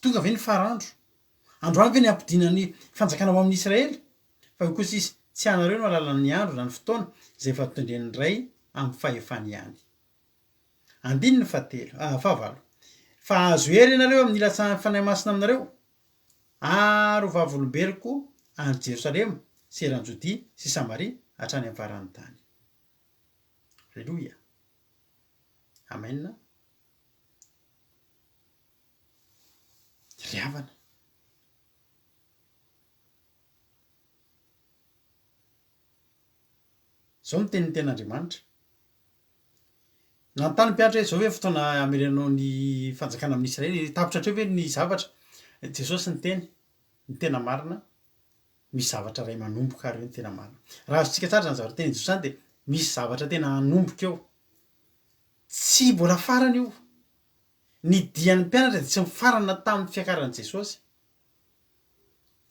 Tonga ve ny farandro? Androany ve ny hampodiana ny fanjakana ho amin'i Israely? Fa hoy kosa izy, Tsy anareo no hahalala ny andro na ny fotoana, izay efa notendren'ny Ray amin'ny fahefany ihany. Andininy fahatelo, ah, fahavalo. Fa hahazo hery ianareo amin'ny hilatsahan'ny Fanahy Masina aminareo, ary ho vavolombeloko any Jerosalema sy eran'i Jodia sy Samaria hatrany amin'ny faran'ny tany. Aleloia. Amen. Ry havana. Izao no tenin'ny tenin'Andriamanitra. Nanontany ny mpianatra hoe izao ve ny fotoana hamerenanao ny fanjakana amin'ny Israely? Tapitra hatreo ve ny zavatra? Jesosy niteny, ny tena marina, misy zavatra iray manomboka ary eo ny tena marina. Raha azontsika tsara izany zavatra tenin'i Jesosy izany dia misy zavatra tena hanomboka eo. Tsy mbola farany io. Ny dian'ny mpianatra dia tsy nifarana tamin'ny fiakaran'i Jesosy.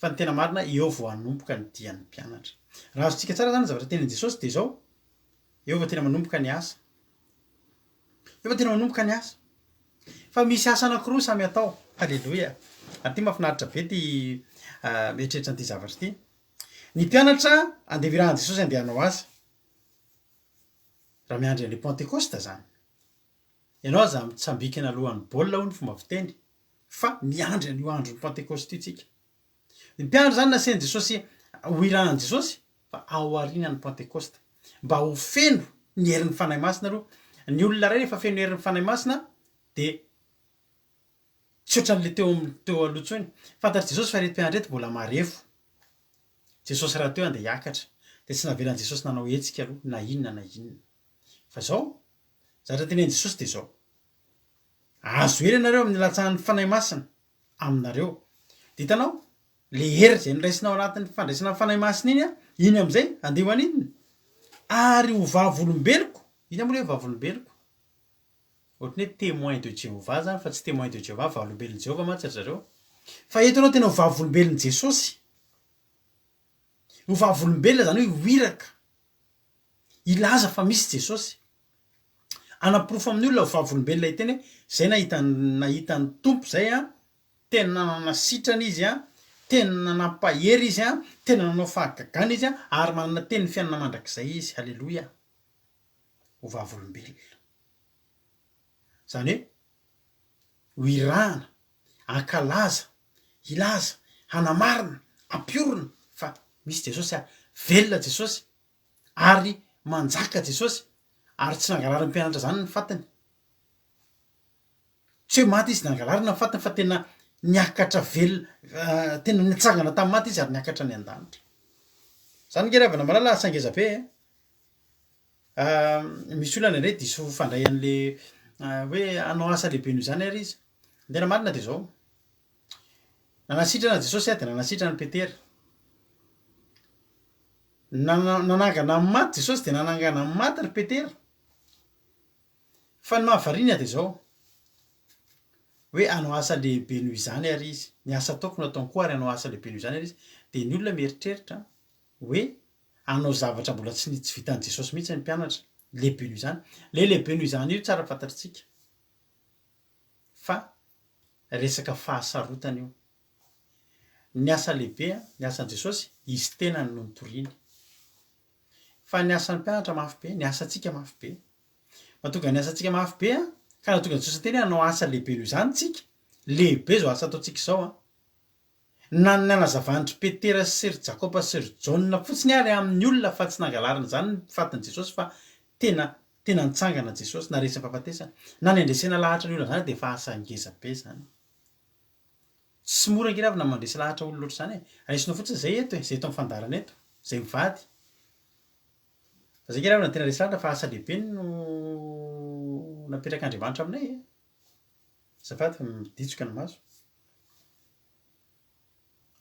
Fa ny tena marina, eo vao hanomboka ny dian'ny mpianatra. Raha azontsika tsara izany ny zavatra tenin'i Jesosy dia izao, eo vao tena manomboka ny asa. Eo vao tena manomboka ny asa. Fa misy asa anankiroa samy atao. Aleloia. Ary ity mahafinaritra be ity mieritreritra an'ity zavatra ity. Ny mpianatra andeha ho irahan'i Jesosy andeha hanao asa. Raha miandry an'ilay Pantekosta izany. Ianao aza mitsambikina alohan'ny baolina hoy ny fomba fiteny fa miandry an'io andron'ny Pantekosta io tsika. Ny mpiandry izany nasain'i Jesosy ho irahan'i Jesosy fa aorianan'ny Pantekosta. Mba ho feno ny herin'ny Fanahy Masina aloha. Ny olona iray rehefa feno herin'ny Fanahy Masina dia tsy ohatran'ilay teo teo aloha intsony. Fantatr'i Jesosy fa ireto mpianatra ireto mbola marefo. Jesosy rahateo andeha hiakatra dia tsy navelan'i Jesosy nanao hetsika aloha na inona na inona. Fa izao, zavatra tenenin'i Jesosy dia izao, Ahazo hery ianareo amin'ny hilatsahan'ny Fanahy Masina aminareo. Dia hitanao, ilay hery izay noraisinao anatin'ny fandraisana ny Fanahy Masina iny an, iny amin'izay andeha ho an'inona? Ary ho vavolombeloko, inona moa ilay hoe vavolombeloko? Ohatran'ny hoe témoin de Jehovah zany fa tsy témoin de Jehovah, vavolombelon'i Jehovah mantsy ry zareo. Fa eto ianao tena ho vavolombelon'i Jesosy. Ho vavolombelona zany hoe ho iraka. Hilaza fa misy Jesosy. Hanaporofo amin'ny olona ho vavolombelona hiteny hoe zay nahita nahita ny Tompo zay an, tena nanasitrana izy an, Tena nampahery Izy an, tena nanao fahagagana Izy an, ary manana tenin'ny fiainana mandrakizay Izy. Haleloia! Ho vavolombelona. Izany hoe, ho irahana, hankalaza, hilaza, hanamarina, hampiorina fa misy Jesosy ary velona Jesosy ary manjaka Jesosy ary tsy nangalarin'ny mpianatra izany ny fatiny. Tsy hoe maty izy nangalarina ny fatiny fa tena niakatra velona, tena nitsangana tamin'ny maty izy ary niakatra any an-danitra. Zany nge ry havana malala asa ngeza be e. Misy olona indraindray diso fandray an'le hoe hanao asa lehibe noho izany ary izy. Ny tena marina dia izao, nanasitrana Jesosy dia nanasitrana an'i Petera. Nanangana ny maty Jesosy dia nanangana ny maty ry Petera. Fa ny mahavariana dia izao, hoe hanao asa lehibe noho izany ary izy, ny asa ataoko no ataony koa ary hanao asa lehibe noho izany ary izy, dia ny olona mieritreritra hoe hanao zavatra mbola tsy tsy vitan'i Jesosy mihitsy ny mpianatra, lehibe noho izany. Ilay lehibe noho izany io tsara fantatritsika fa resaka fahasarotana io. Ny asa lehibe, ny asan'i Jesosy, izy tenany no nitoriany. Fa ny asan'ny mpianatra mafy be, ny asantsika mafy be. Mahatonga ny asantsika mafy be an, ka nahatonga an'i Jesosy niteny hoe hanao asa lehibe noho izany tsika. Lehibe izao asa ataontsika izao an. Na ny nanazavan-dry Petera sy ry Jakoba sy ry Jaona fotsiny ary amin'ny olona fa tsy nangalarina izany ny fatin'i Jesosy fa tena tena nitsangana Jesosy, naharesy ny fahafatesana. Na ny handresena lahatra ny olona izany dia efa asa ngeza be izany. Tsy mora ange ravina mandresy lahatra olona ohatr'izany e! Raisinao fotsiny izay eto e, izay eto amin'ny fandaharana eto, izay mivady. Fa izay ange ravina tena resy lahatra fa asa lehibe no napetrak'Andriamanitra aminay e! Azafady fa miditsoka ny maso.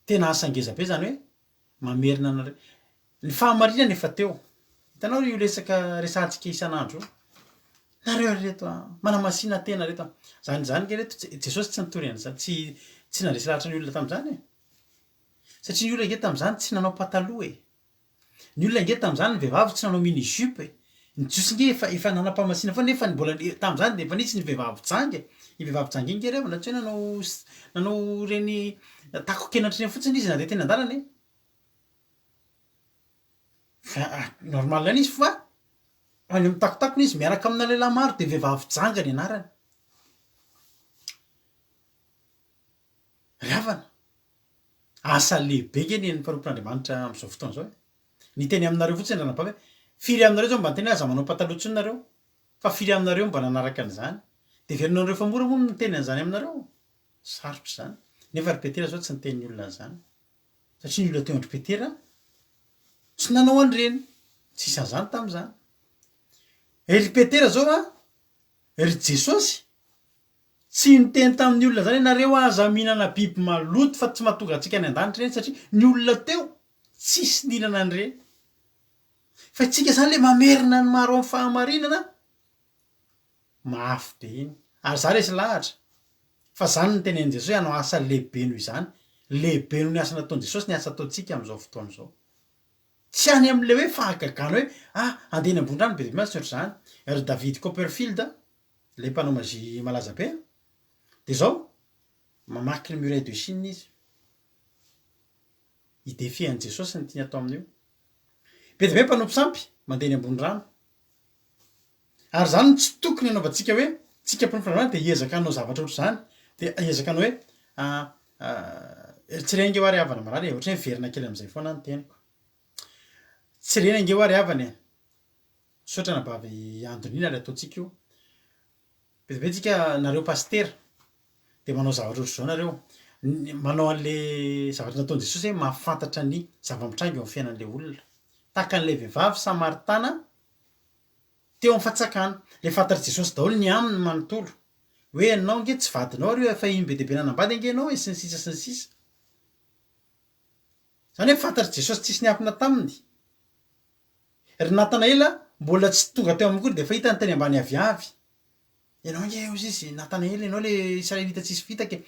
Tena asa ngeza be izany hoe mamerina anareo. Ny fahamarinana efa teo. Hitanao io resaka resahantsika isan'andro io. Nareo ry reto a, manamasina tena reto a. Zany zany nge reto, Jesosy tsy nitory an'izany, tsy tsy nandresy lahatra ny olona tamin'izany e. Satria ny olona nge tamin'izany tsy nanao pataloha e. Ny olona nge tamin'izany ny vehivavy tsy nanao mini jupe e. Ny jiosy nge efa efa nanam-pahamasina foana nefa mbola tamin'izany dia efa nisy ny vehivavy janga e. Iny vehivavy janga iny nge revana tsy hoe nanao nanao ireny tako-kenatra ireny fotsiny izy nandeha teny an-dalana e. Fa normal ihany izy fa any amin'ny takotakony izy miaraka amina lehilahy maro dia vehivavy janga ny anarany. Ry havana, asa lehibe nge ny an'ny mpanompon'Andriamanitra amin'izao fotoana izao e. Niteny aminareo fotsiny ranabavy hoe firy aminareo izao mba niteny hoe aza manao pataloha intsony nareo? Fa firy aminareo mba nanaraka an'izany? Dia heverinareo fa mora moa ny miteny an'izany aminareo? Sarotra izany. Nefa ry Petera izao tsy niteny ny olona an'izany. Satria ny olona teo an-dry Petera tsy nanao an'ireny. Tsisy an'izany tamin'izany. Ry Petera izao an, ry Jesosy, tsy niteny tamin'ny olona izany hoe nareo aza mihinana biby maloto fa tsy mahatonga antsika any an-danitra ireny satria ny olona teo tsisy nihinana an'ireny. Fa isika izany ilay mamerina ny maro amin'ny fahamarinana Mafy be iny. Ary za resy lahatra fa zany no tenenin'i Jesosy hoe hanao asa lehibe noho izany. Lehibe noho ny asa nataon'i Jesosy ny asa ataontsika amin'izao fotoana izao. Tsy any amin'ilay hoe fahagagana hoe ah handeha eny ambony rano be dia be mantsy ny ohatr'izany. Ry David Copperfield, ilay mpanao magie malaza be, dia izao, mamaky ny muraille de Chine izy. Hi-defier an'i Jesosy no tiany atao amin'io. Be dia be mpanompo sampy mandeha eny ambony rano. Ary izany no tsy tokony hanaovantsika hoe, tsika mpanompo an'Andriamanitra dia hiezaka hanao zavatra ohatr'izany, dia hiezaka hanao hoe, tsy re ange hoa ry havana marary e, ohatran'ny hoe miverina kely amin'izay foana ny teniko. Tsy re ange hoa ry havana e. Misaotra anabavy Andonina ary ataontsika io. Be dia be tsika, nareo pasitera, dia manao zavatra ohatr'izao nareo, manao an'le zavatra nataon'i Jesosy hoe mahafantatra ny zava-mitranga eo amin'ny fiainan'ilay olona. Tahaka an'ilay vehivavy samaritana Teo amin'ny fatsakana. Le fantatr'i Jesosy daholo ny aminy manontolo. Hoe ianao ange tsy vadinao ary io efa iny be dia be nanambady ange ianao e sy ny sisa sy ny sisa. Zany hoe fantatr'i Jesosy tsisy niafina taminy. Ry Natanaela mbola tsy tonga teo aminy akory dia efa hitany teny ambany aviavy. Ianao ange hozy izy Natanaela ianao le Israelita tsisy fitaka e.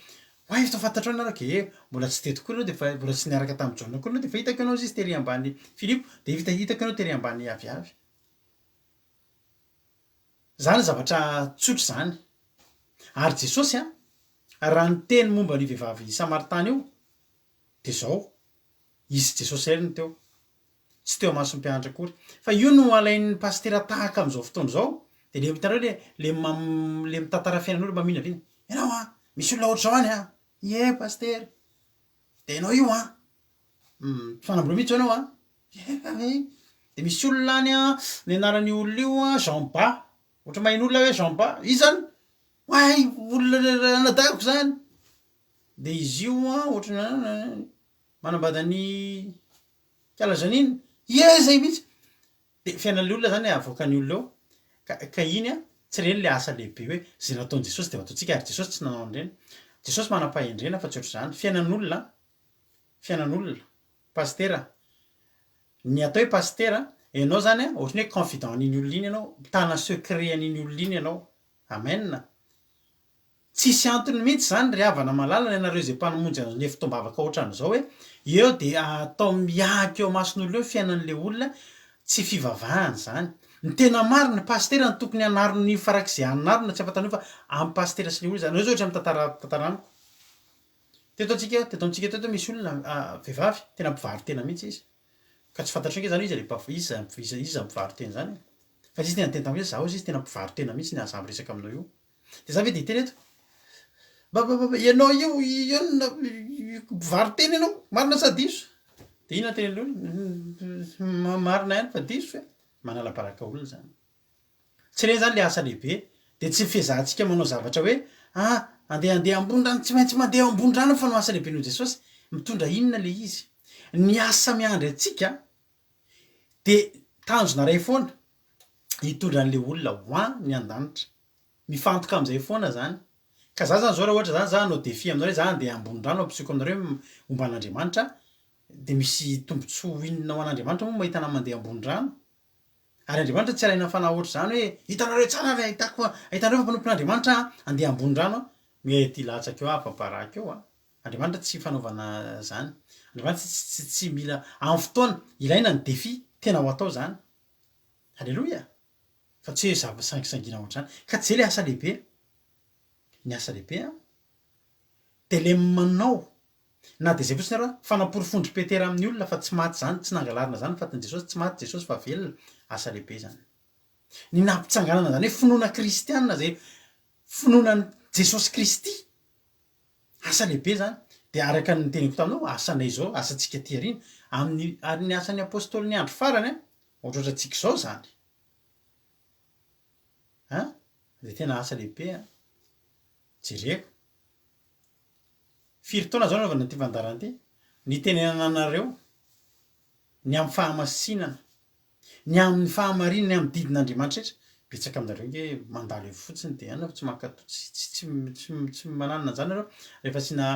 Oay efa fantatrao ianareo ke e, mbola tsy teto koa ianao dia efa mbola tsy niaraka tamin'i Jaona koa ianao dia efa hitako ianao hozy izy tery ambany Filipo dia efa hitako ianao tery ambany aviavy. Zany zavatra tsotra zany. Ary Jesosy an, raha niteny momba an'io vehivavy samaritana io. Dia izao, izy sy Jesosy irery no teo. Tsy teo imason'ny mpianatra akory. Fa io no alain'ny pasitera tahaka amin'izao fotoana izao, dia le hitanareo le le mam le mitantara fiainan'olona maminavina, ianao an, misy olona ohatr'izao any an, ie pasitera, dia ianao io an, tsy manam-bola mihitsy izao ianao an, ie, dia misy olona any an, ny anaran'io olona io an Jean Ba, ohatra maheno olona hoe Jean Ba, iza zany? Oay, olona anadahiko zany, dia izy io an ohatran'ny manambady an'i Kala Janine, ie zay mihitsy! De fiainan'le olona zany avoakan'ny olona eo, ka ka iny an, tsy ireny le asa lehibe hoe zay nataon'i Jesosy de ataontsika ary Jesosy tsy nanao an'ireny, Jesosy manam-pahendrena fa tsy ohatr'izany, fiainan'olona an, fiainan'olona, pasitera, ny atao hoe pasitera, ianao zany an ohatran'ny hoe confident an'iny olona iny ianao, mitana secret an'iny olona iny ianao, amen. Tsisy antony mihitsy izany ry havana malala ny anareo izay mpanomonjy an'le fotoam-bavaka otran'izao hoe eo dia atao miahaka eo imason'olona eo ny fiainan'le olona, tsy fivavahana izany. Ny tena marina, pasitera no tokony hanarona io farak'izay hanarona tsy afa-taneo fa amin'ny pasitera sy le olona izany. Nareo zao ohatra mitantara mitantara amiko. Teto antsika, teto amintsika teto misy olona vehivavy tena mpivaro-tena mihitsy izy. Ka tsy fantatrao ange izany hoe iza le mpav- iza iza iza mpivaro-tena izany e. Fa izy tena niteny tamiko hoe zaho hozy izy tena mpivaro-tena mihitsy ny za miresaka aminao io. Dia za ve dia hiteny eto, ba ba ba ianao io inona mpivaro-tena ianao, marina sa diso? Dia inona ny tenin'ilay olona? Marina ihany fa diso ve? Manala baraka olona izany. Tsy ireny izany ilay asa lehibe. Dia tsy fiezahantsika manao zavatra hoe ah andeha handeha ambony rano, tsy maintsy mandeha ambony rano fa no asa lehibe noho Jesosy. Mitondra inona ilay izy? Ny asa miandry antsika dia tanjona iray foana, hitondra an'ilay olona ho any an-danitra. Mifantoka amin'izay foana zany. Ka za zany zao raha ohatra zany za hanao défi aminareo za handeha ambony rano hampisehoako aminareo momba an'Andriamanitra de misy tombotsoa inona ho an'Andriamanitra moa mahita anah mandeha ambony rano? Ary Andriamanitra tsy alaina fanahy ohatr'izany hoe hitanareo tsara ary ahitako fa hitanareo fa mpanompon'Andriamanitra aho handeha ambony rano aho. Mety hilatsaka eo aho afa-baraka eo an! Andriamanitra tsy fanaovana zany. Andriamanitra tsy tsy tsy mila amin'ny fotoana ilaina ny défi tena ho atao zany. Aleloia! Fa tsy hoe zava sangisangiana ohatr'izany. Ka tsy zay le asa lehibe. Ny asa lehibe an, de le manao, na de zay fotsiny ary an, fanaporofoan-dry Petera amin'ny olona fa tsy maty zany, tsy nangalarina zany ny fatin'i Jesosy, tsy maty Jesosy fa velona, asa lehibe zany. Ny nampitsanganana zany hoe finoana kristiana zay finoana an'i Jesosy Kristy, asa lehibe zany. De araka ny noteneniko taminao, asanay zao, asantsika aty aoriana, amin'ny, ary ny asan'ny apostolin'ny andro farany an, Ohatrohatrantsika izao izany an! Dia tena asa lehibe an! Jereko. Firy taona izao nanaovana ity fandaharana ity? Nitenenana anareo ny amin'ny fahamasinana, ny amin'ny fahamarinana, ny amin'ny didin'Andriamanitra rehetra. Betsaka aminareo ange mandalo eo fotsiny dia any fa tsy mankatò, tsy tsy tsy tsy tsy mananona an'izany nareo. Rehefa asiana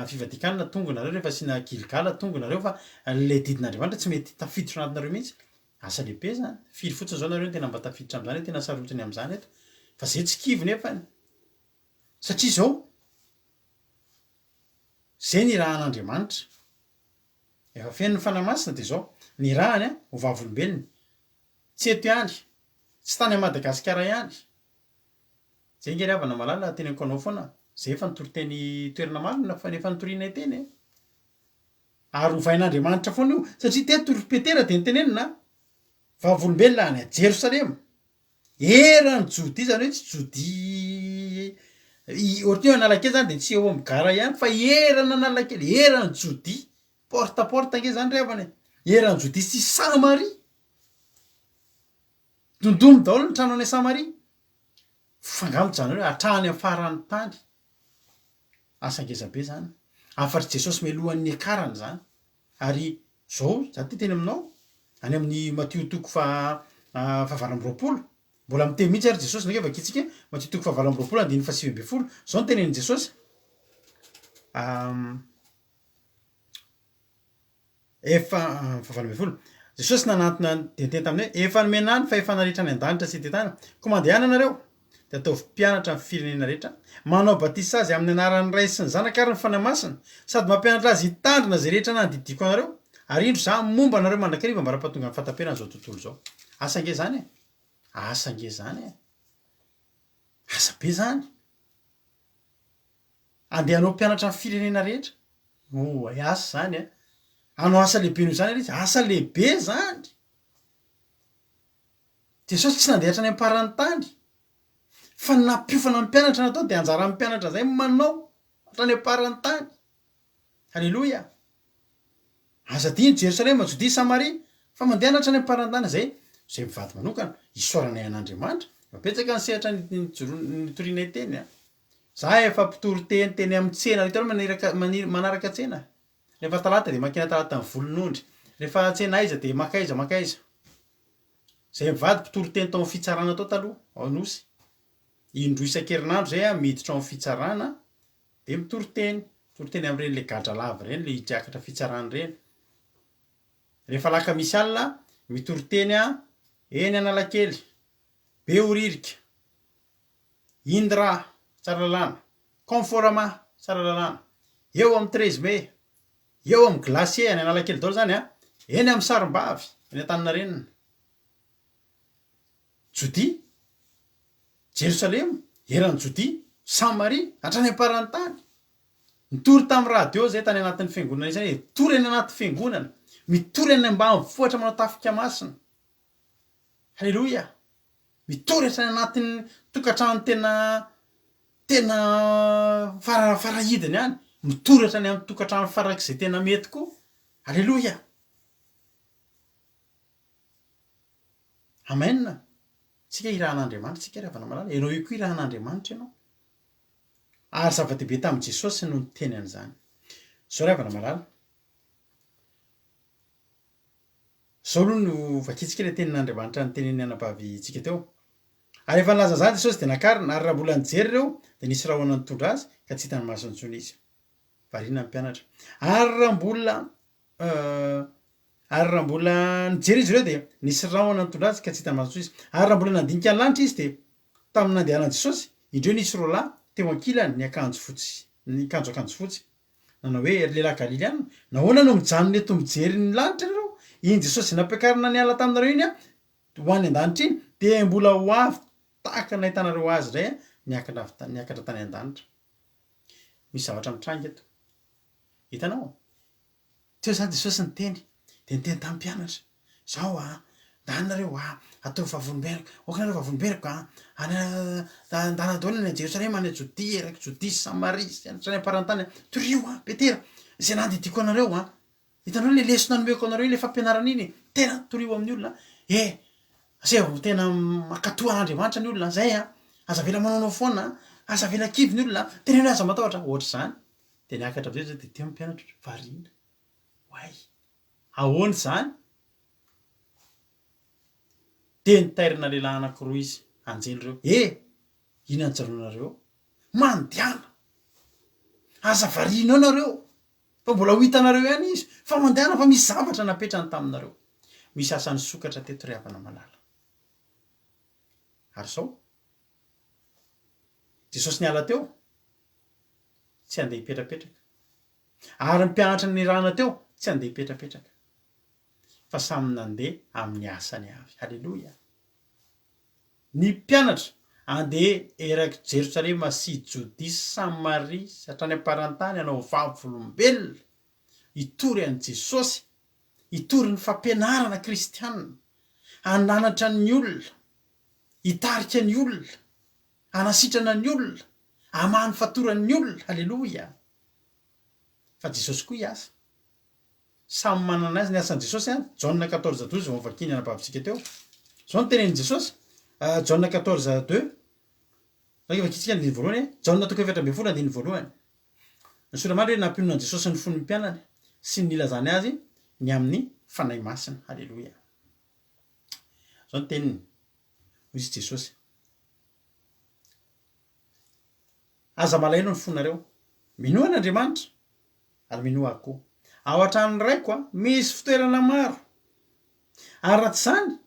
fivadian-kanina tonga nareo, rehefa asiana gilgala tonga nareo fa ilay didin'Andriamanitra tsy mety tafiditra ao anatinareo mihitsy. Asa lehibe izany. Firy fotsiny izao nareo no tena mba tafiditra amin'izany hoe tena sarotiny amin'izany eto. Fa zay tsy kivy nefany. Satria izao, zay nirahan'Andriamanitra. Efa feno ny Fanahy Masina dia izao, nirahany ho vavolombelony. Tsy eto ihany, tsy tany Madagasikara ihany. Zay nge ry havana malala teneniko anao foana, zay efa nitory teny toerana maro na efa nitorianay teny e. Ary ovain'Andriamanitra foana io, satria teto ry Petera dia nitenenina vavolombelona any Jerosalema, eran'i Jodia, izany hoe tsy Jodia ohatran'ny hoe Analakely zany dia tsy eo amin'ny gara ihany fa eran'Analakely, eran'i Jodia, porte à porte ange zany ry havana e, eran'i Jodia sy Samaria. Dondony daholo ny trano any Samaria. Fa angaha mijanona eo hatrany amin'ny faran'ny tany. Asa ngeza be zany. Hafatr'i Jesosy mialohan'ny niakarany zany. Ary zao, za te hiteny aminao, any amin'ny Matio toko faha fahavalo amby 20, mbola miteny mihitsy ary Jesosy, ndao ange vakintsika, Matio toko fahavalo amby 20 andininy faha-19, zao no tenenin'i Jesosy, Efa, fahavalo 12. Jesosy nanantona dia niteny taminy hoe, Efa nomena ahy ny fahefana rehetra any an-danitra sy ety an-tany, koa mandehana ianareo, dia ataovy mpianatra ny firenena rehetra, manao batisa azy amin'ny anaran'ny Ray sy ny Zanaka ary ny Fanahy Masina, sady mampianatra azy hitandrina izay rehetra nandidiako anareo, ary indro Izaho momba anareo mandrakariva ambara-pahatongan'ny fahataperan'izao tontolo izao. Asa ange izany e! Asa ange izany e! Asa be izany! Andeha hanao mpianatra ny firenena rehetra. Oay, asa izany an! Hanao asa lehibe noho izany ary izy, asa lehibe izany! Jesosy tsy nandeha hatrany am-paran'ny tany, fa ny nampiofana ny mpianatra natao dia anjaran'ny mpianatra izay manao hatrany am-paran'ny tany. Aleloia! Aza adino Jerosalema, Jodia, Samaria, fa mandehana hatrany am-paran'ny tany izay, izay mivady manokana, isaoranay an'Andriamanitra, efa betsaka ny sehatra nitorianay teny an! Za efa mpitory teny teny amin'ny tsena, hitanao maniraka manaraka tsena? Rehefa talata dia makena talata ny volon'ondry, rehefa tsena aiza dia makaiza makaiza. Zay mivady mpitory teny tao amin'ny fitsarana tao taloha, ao Anosy. Indroa isan-kerinandro zay aho miditra ao amin'ny fitsarana dia mitory teny, mitory teny amin'ireny le gadra lava ireny, le hiakatra fitsarana ireny. Rehefa alakamisy alina, mitory teny aho eny Analakely, Behoririka, Indra, Tsaralalàna, Conforama, Tsaralalàna, eo amin'ny treize mai, eo amin'ny glacier any Analakely daholo izany an, eny amin'ny Sarimbavy, eny Antaninarenina, Jodia, Jerosalema, eran'i Jodia, Samaria, hatrany am-paran'ny tany. Nitory tamin'ny radio izay tany anatin'ny fiangonana izay, mitory any anaty fiangonana, mitory any ambanivohitra manao tafika masina. Haleloia! Mitory hatrany anatin'ny tokantrano tena tena fara farahidiny any, mitory hatrany amin'ny tokantrano farak'izay tena mety koa. Aleloia! Amen! Tsika irahan'Andriamanitra tsika ry havana malala, ianao io koa irahan'Andriamanitra ianao. Ary zava-dehibe tamin'i Jesosy no niteny an'izany. Zao ry havana malala, Izao aloha no vakintsika ilay tenin'Andriamanitra notenenin'ny anabavintsika teo. Ary rehefa nilaza izany Jesosy dia nakarina, ary raha mbola nijery ireo, dia nisy rahona nitondra azy, ka tsy hitan'ny masony intsony izy. Variana ny mpianatra. Ary raha mbola ary raha mbola nijery izy ireo dia nisy rahona nitondra azy ka tsy hitan'ny masony intsony izy. Ary raha mbola nandinika ny lanitra izy dia tamin'ny nandehanan'i Jesosy, indreo nisy roalahy teo ankilany niakanjo fotsy, niakanjo akanjo fotsy. Nanao hoe, Ry lehilahy Galiliana, nahoana no mijanona eto mijery ny lanitra ianareo? Iny Jesosy izay nampiakarina niala taminareo iny ho any an-danitra iny, dia mbola ho avy tahaka ny nahitanareo Azy indray niakatra avy tany, niakatra tany an-danitra. Misy zavatra mitranga eto. Hitanao? Teo izany Jesosy niteny, dia niteny tamin'ny mpianatra, Zao a, ndana nareo a, ataovy vavolombeloko, aoka nareo vavolombeloko a, any a, ndana daholo any Jerosalema, any Jodia, eraky Jodia sy Samaria sy hatrany am-paran'ny tany, torio a, Petera, izay nandidiako anareo a, hitanareo le lesona nomeko anareo iny, le fampianarana iny, tena torio amin'ny olona, e, aseho tena mankatoa an'Andriamanitra ny olona, zay a, aza avela manaonao foana, aza avela kivy ny olona, teneno hoe aza matahotra, ohatr'izany, dia niakatra avy eo zay dia teo ny mpianatra, variana, oay. Ahoana izany? Dia nitairina lehilahy anankiroa izy, anjely ireo. E! Inona no janonareo eo? Mandehana! Aza variana eo nareo, fa mbola ho hitanareo ihany izy, fa mandehana fa misy zavatra napetrany taminareo. Misy asa nisokatra teto ry havana malala. Ary izao, Jesosy niala teo, tsy handeha hipetrapetraka. Ary ny mpianatra nirahana teo tsy handeha hipetrapetraka, fa samy nandeha amin'ny asany avy. Haleloia! Ny mpianatra handeha erak'i Jerosalema sy Jodia sy Samaria sy hatrany am-paran-tany hanao vavolombelona, hitory an'i Jesosy, hitory ny fampianarana kristianina, hananatra ny olona, hitarika ny olona, hanasitrana ny olona, hamaha ny fatoran'ny olona. Haleloia! Fa Jesosy koa hiasa. Samy manana ny azy ny asan'i Jesosy an, Jaona 14 12 vao novakian'ny anabavintsika teo. Izao no tenenin'i Jesosy, Jaona 14 deux, Raha vakintsika ny andininy voalohany e, Jaona toko 14 andininy voalohany. Ny soratra marina hoe nampionona an'i Jesosy ny fon'ny mpianany sy ny nilazany azy ny amin'ny Fanahy Masina. Haleloia. Izao no teniny, hoy izy Jesosy. Aza malahelo ny fonareo. Minoa an'Andriamanitra, ary minoa Ahy koa. Ao an-tranon'ny Raiko misy fitoerana maro. Ary raha tsy izany,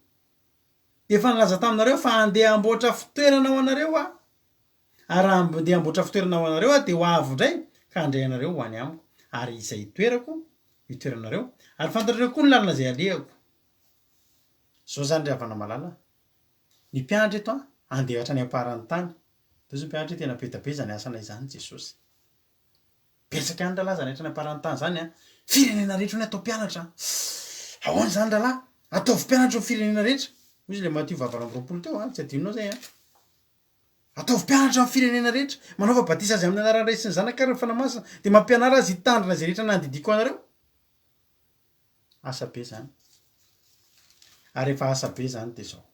dia efa nilaza taminareo fa handeha hamboatra fitoerana ho anareo Aho. Ary raha handeha hamboatra fitoerana ho anareo Aho, dia ho avy indray ka handray anareo ho any Amiko, ary izay itoerako, no hitoeranareo. Ary fantatrareo koa ny lalana izay alehako. Izao izany ry havana malala, ny mpiandry eto an, handeha hatrany am-paran'ny tany. Tohizo ny mpianatra hoe tena be dia be izany asanay izany Jesosy. Be Betsaka ihany rahalahy zany hatrany am-paran'ny tany zany an! Firenena rehetra hono atao mpianatra an! Ahoana izany rahalahy? Ataovy mpianatra ny firenena rehetra! Hoy izy ilay Matio faha 28 teo an, tsy adinonao izay an! Ataovy mpianatra ny firenena rehetra, manaova batisa azy amin'ny anaran'ny Ray sy ny Zanaka ary ny Fanahy Masina, dia mampianara azy hitandrina izay rehetra nandidiako anareo. Asa be izany. Ary rehefa asa be izany dia izao.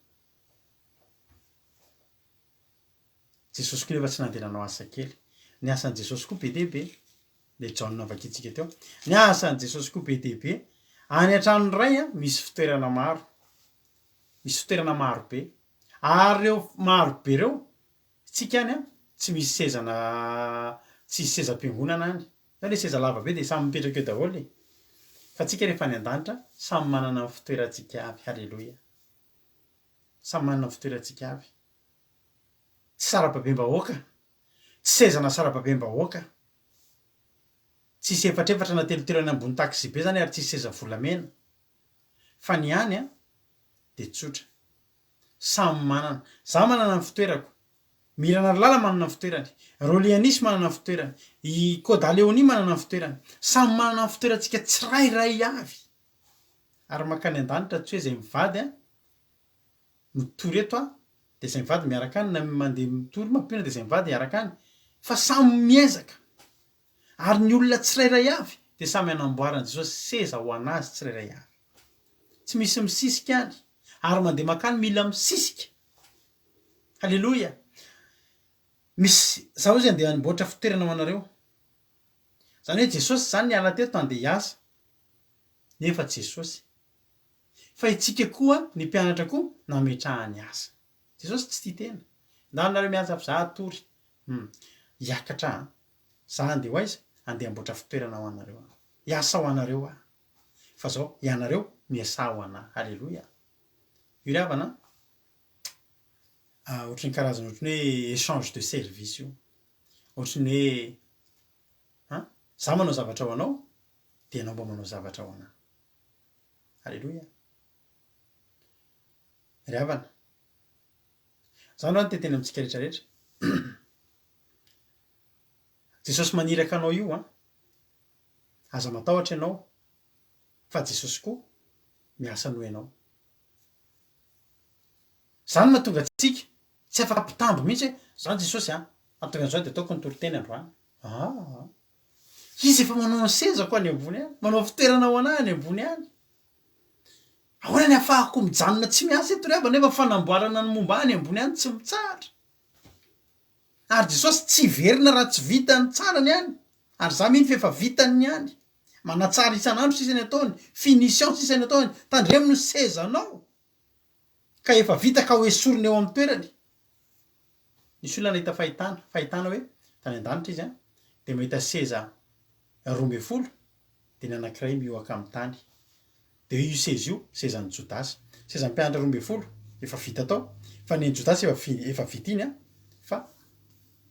Jesosy koa nefa tsy nandeha nanao asa kely. Ny asan'i Jesosy koa be dia be. Ilay Jaona novakintsika teo. Ny asan'i Jesosy koa be dia be. Any an-tranon'ny Ray misy fitoerana maro. Misy fitoerana maro be. Ary ireo maro be ireo, tsika any tsy misy seza na tsisy sezam-piangonana any. Fa ilay seza lava be dia samy mipetraka eo daholo e. Fa tsika rehefa any an-danitra samy manana ny fitoerantsika avy. Haleloia. Samy manana ny fitoerantsika avy. Tsy sarababem-bahoaka. Tsy sezana sarababem-bahoaka. Tsisy efatrefatra na telotelo any ambony taxi-be zany ary tsisy seza volamena. Fa ny any an, dia tsotra. Samy manana. Za manana ny fitoerako. Mirana Rilala manana ny fitoerany. Rolly Anis manana ny fitoerany. I Koda Léonie manana ny fitoerany. Samy manana ny fitoerantsika tsirairay avy. Ary mankany an-danitra tsy hoe izay mivady an, mitory eto an, dia izay mivady miaraka any na mandeha mitory mampionona dia izay mivady hiaraka any. Fa samy miezaka. Ary ny olona tsirairay avy dia samy anamboaran'i Jesosy seza ho an'azy tsirairay avy. Tsy misy misisika any, ary mandeha mankany mila misisika. Haleloia! Misy, za hozy andeha hanamboatra fitoerana ho anareo. Izany hoe Jesosy izany niala teto handeha hiasa, nefa Jesosy. Fa itsika koa, ny mpianatra koa, nametrahany asa. Jesosy tsy tia tena. Ndany nareo miasa fa za hatory. Hum. Hiakatra an. Za handeha ho aiza? Handeha hamboatra fitoerana ho anareo aho. Hiasa ho anareo aho. Fa zao, ianareo miasà ho anah. Haleloia. Io ry havana an, ohatry ny karazana ohatry ny hoe échange de service io. Ohatry ny hoe an, za manao zavatra ho anao, dia ianao mba manao zavatra ho anah. Haleloia. Ry havana, za androany te hiteny amintsika rehetra rehetra. Jesosy maniraka anao io an! Aza matahotra ianao fa Jesosy koa miasa noho ianao. Zany no mahatonga antsika tsy afaka mpitambo mihitsy hoe zany Jesosy an! Hahatonga an'izao dia ataoko ny toriteny androany. Aa! Izy efa manao ny sezako any ambony any, manao fitoerana ho anah any ambony any. Ahoana ny ahafahako mijanona tsy miasa eto ry havana nefa fanamboarana ny momba ahy any ambony any tsy mitsahatra. Ary Jesosy tsy hiverina raha tsy vitany tsara ny any, ary za mino fa efa vitany ny any. Manatsara isan'andro sisa ny ataony, finition sisa ny ataony, tandremo ny sezanao ka efa vita ka ho esorina eo amin'ny toerany. Nisy olona nahita fahitana, fahitana hoe tany an-danitra izy an, dia mahita seza 12, dia ny anankiray mihoaka amin'ny tany. Dia io seza io, sezan'i Jodasy. Sezan'ny mpianatra 12, efa vita tao, fa ny an'i Jodasy efa efa vita iny an, fa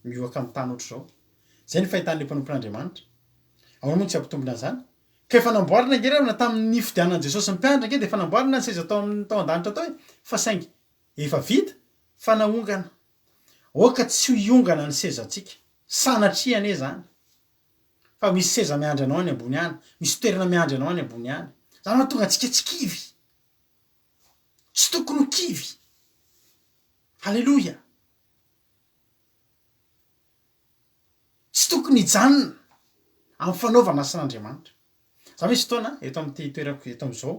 mihoaka amin'ny tany ohatr'izao. Izay ny fahitan'ilay mpanompon'Andriamanitra. Ahoana moa no tsy hampitombina an'izany? Ka efa namboarina ange ravina tamin'ny nifidianan'i Jesosy ny mpianatra ange dia efa namboarina ny seza tao amin'ny tao an-danitra tao e! Fa saingy efa vita fa naongana. Aoka tsy ho hiongana ny sezantsika. Sanatria anie izany. Fa misy seza miandry anao any ambony any, misy toerana miandry anao any ambony any. Izany mahatonga antsika tsy kivy. Tsy tokony ho kivy. Aleloia. Tsy tokony hijanona amin'ny fanaovana asan'Andriamanitra. Za misy fotoana eto amin'ity toerako eto amin'izao,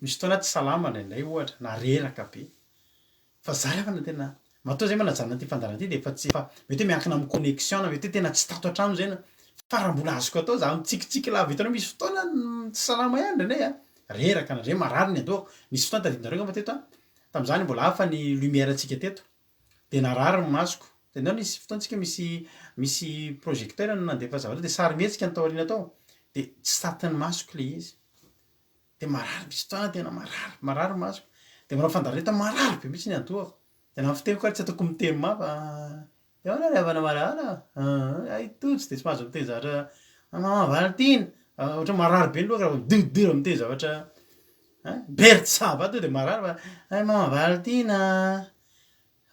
misy fotoana tsy salama indraindray ohatra na reraka be. Fa za refa na tena matoa zay manajanona ity fandaharana ity dia efa tsy efa mety hoe miankina amin'ny connexion na mety hoe tena tsy tato an-trano zay na fa raha mbola azoko atao za mitsikitsiky lava hitanao misy fotoana tsy salama ihany indraindray a, reraka na ndray marary ny andohako, nisy fotoana tadidinareo angamba teto a, tamin'izany mbola hafa ny lumière ntsika teto dia narary ny masoko, tadidinao nisy fotoana tsika misy misy projecteur no nandefa zavatra dia sary mihetsika ny tao aoriana tao dia tsy tatin'ny masoko le izy. Dia marary misy fotoana tena marary, marary ny masoko. Dia manao fandaharana marary be mihitsy ny andohako. Dia na ny fiteniko ary tsy ataoko miteny mafy fa dia ahoana ry havana marary a? Hay tojo dia tsy mahazo miteny zavatra maman Valentine, ohatran'ny marary be ny lohako raha vao midododoro miteny zavatra ein, bertsaba tonga dia marary fa hay maman Valentine a,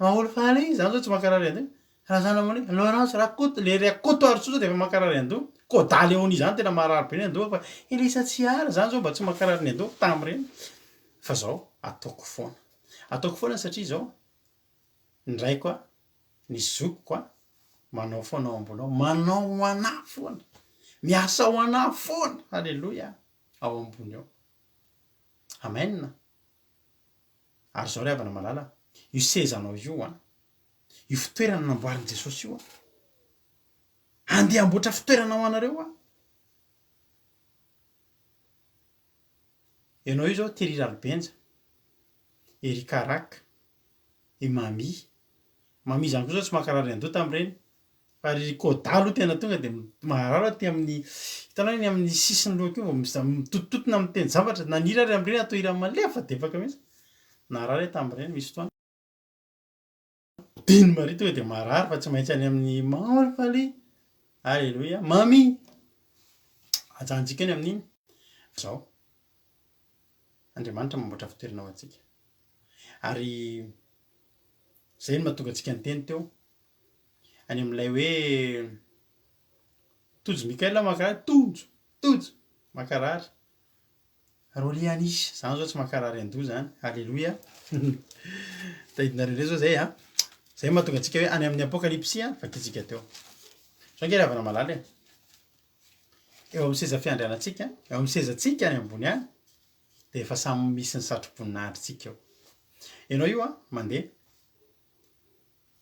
maha olo faly, zany zao tsy mankarary an'io. Raha zany aminy hoe Laurence Rakoto, le Rakotoarisoa zao de efa mankarary andoha, Koda Léonie zany tena marary be ny andohako fa Elisa Tsiary zany zao mba tsy mankarary ny andohako tamin'ireny fa zao ataoko foana, ataoko foana satria zao ny raiko a, ny zokiko a, manao foana ao ambony ao, manao ho anah foana, miasa ho anah foana, haleloia, ao ambony ao. Amen. Ary zao ry havana malala, io sezanao io an, io fitoerana namboarin'i Jesosy io an, andeha hamboatra fitoerana ho anareo aho. Ianao io zao Thierry Ralibenja, Eric Araka, i Mamy. Mamy zany koa zao tsy mankarary andoha tamin'ireny. Fa ry Koda aloha tena tonga dia maharary aty amin'ny, hitanao iny amin'ny sisin'ny lohako iny vao mis- mitotontotona miteny zavatra, na ny hira ary amin'ireny atao hira malefadefaka mihitsy. Naharary aho tamin'ireny misy fotoana. Diny Maria tonga dia marary fa tsy maintsy any amin'ny Mahafaly. Alléluia. Mamy. Ajanontsika eny amin'iny. Zao. Andriamanitra mamboatra fitoerana ho antsika. Ary zay no mahatonga antsika niteny teo. Any amin'ilay hoe Tojo Mickaël mankarary, Tojo, Tojo, mankarary. Rolly Anisha, zany zao tsy mankarary an-doha zany. Alléluia. Tadidinareo indray zao zay a. Zay mahatonga antsika hoe any amin'ny Apokalypsy a, vakintsika teo. Zao ange ry havana malala e. Eo amin'ny seza fiandrianantsika, eo amin'ny sezantsika any ambony any, dia efa samy misy ny satroboninahitrintsika eo. Ianao io a, mandeha,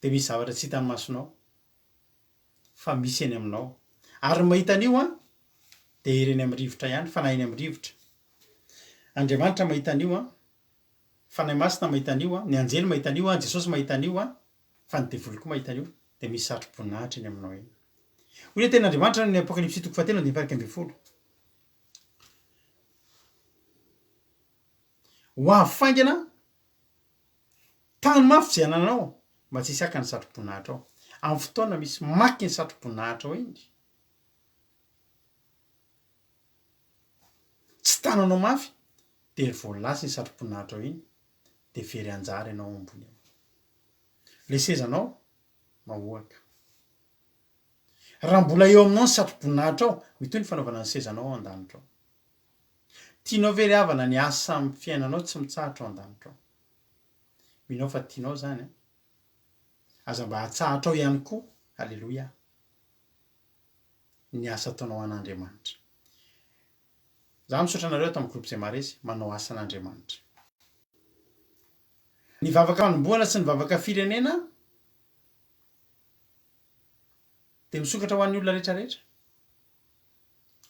dia misy zavatra tsy hitan'ny masonao, fa misy eny aminao. Ary ny mahita an'io an, dia ery eny amin'ny rivotra ihany, fanahy eny amin'ny rivotra. Andriamanitra mahita an'io an, Fanahy Masina mahita an'io an, ny anjely mahita an'io an, Jesosy mahita an'io an, fa ny devoly koa mahita an'io, dia misy satro-boninahitra eny aminao eny. Hoy ny tenin'Andriamanitra any amin'ny Apokalypsy toko fahatelo andininy faha-11. Ho avy faingana Tano mafy izay anananao mba tsy hisy haka ny satroboninahitra ao. Amin'ny fotoana misy maka iny satroboninahitra ao iny, tsy tananao mafy dia vao lasa iny satroboninahitra ao iny dia very anjara ianao ao ambony ao. Ilay sezanao mahoaka. Raha mbola eo aminao ny satroboninahitra ao, mitohy ny fanaovana ny sezanao ao an-danitra ao. Tianao ve ry havana ny asa amin'ny fiainanao tsy mitsahatra ao an-danitra ao? Mino aho fa tianao izany an! Aza mba atsahatrao ihany koa, Aleloia, ny asa ataonao ho an'Andriamanitra. Za misaotra anareo ato amin'ny groupe Zemaresy manao asan'Andriamanitra. Ny vavaka fanombohana sy ny vavaka firenena dia misokatra ho an'ny olona rehetra rehetra.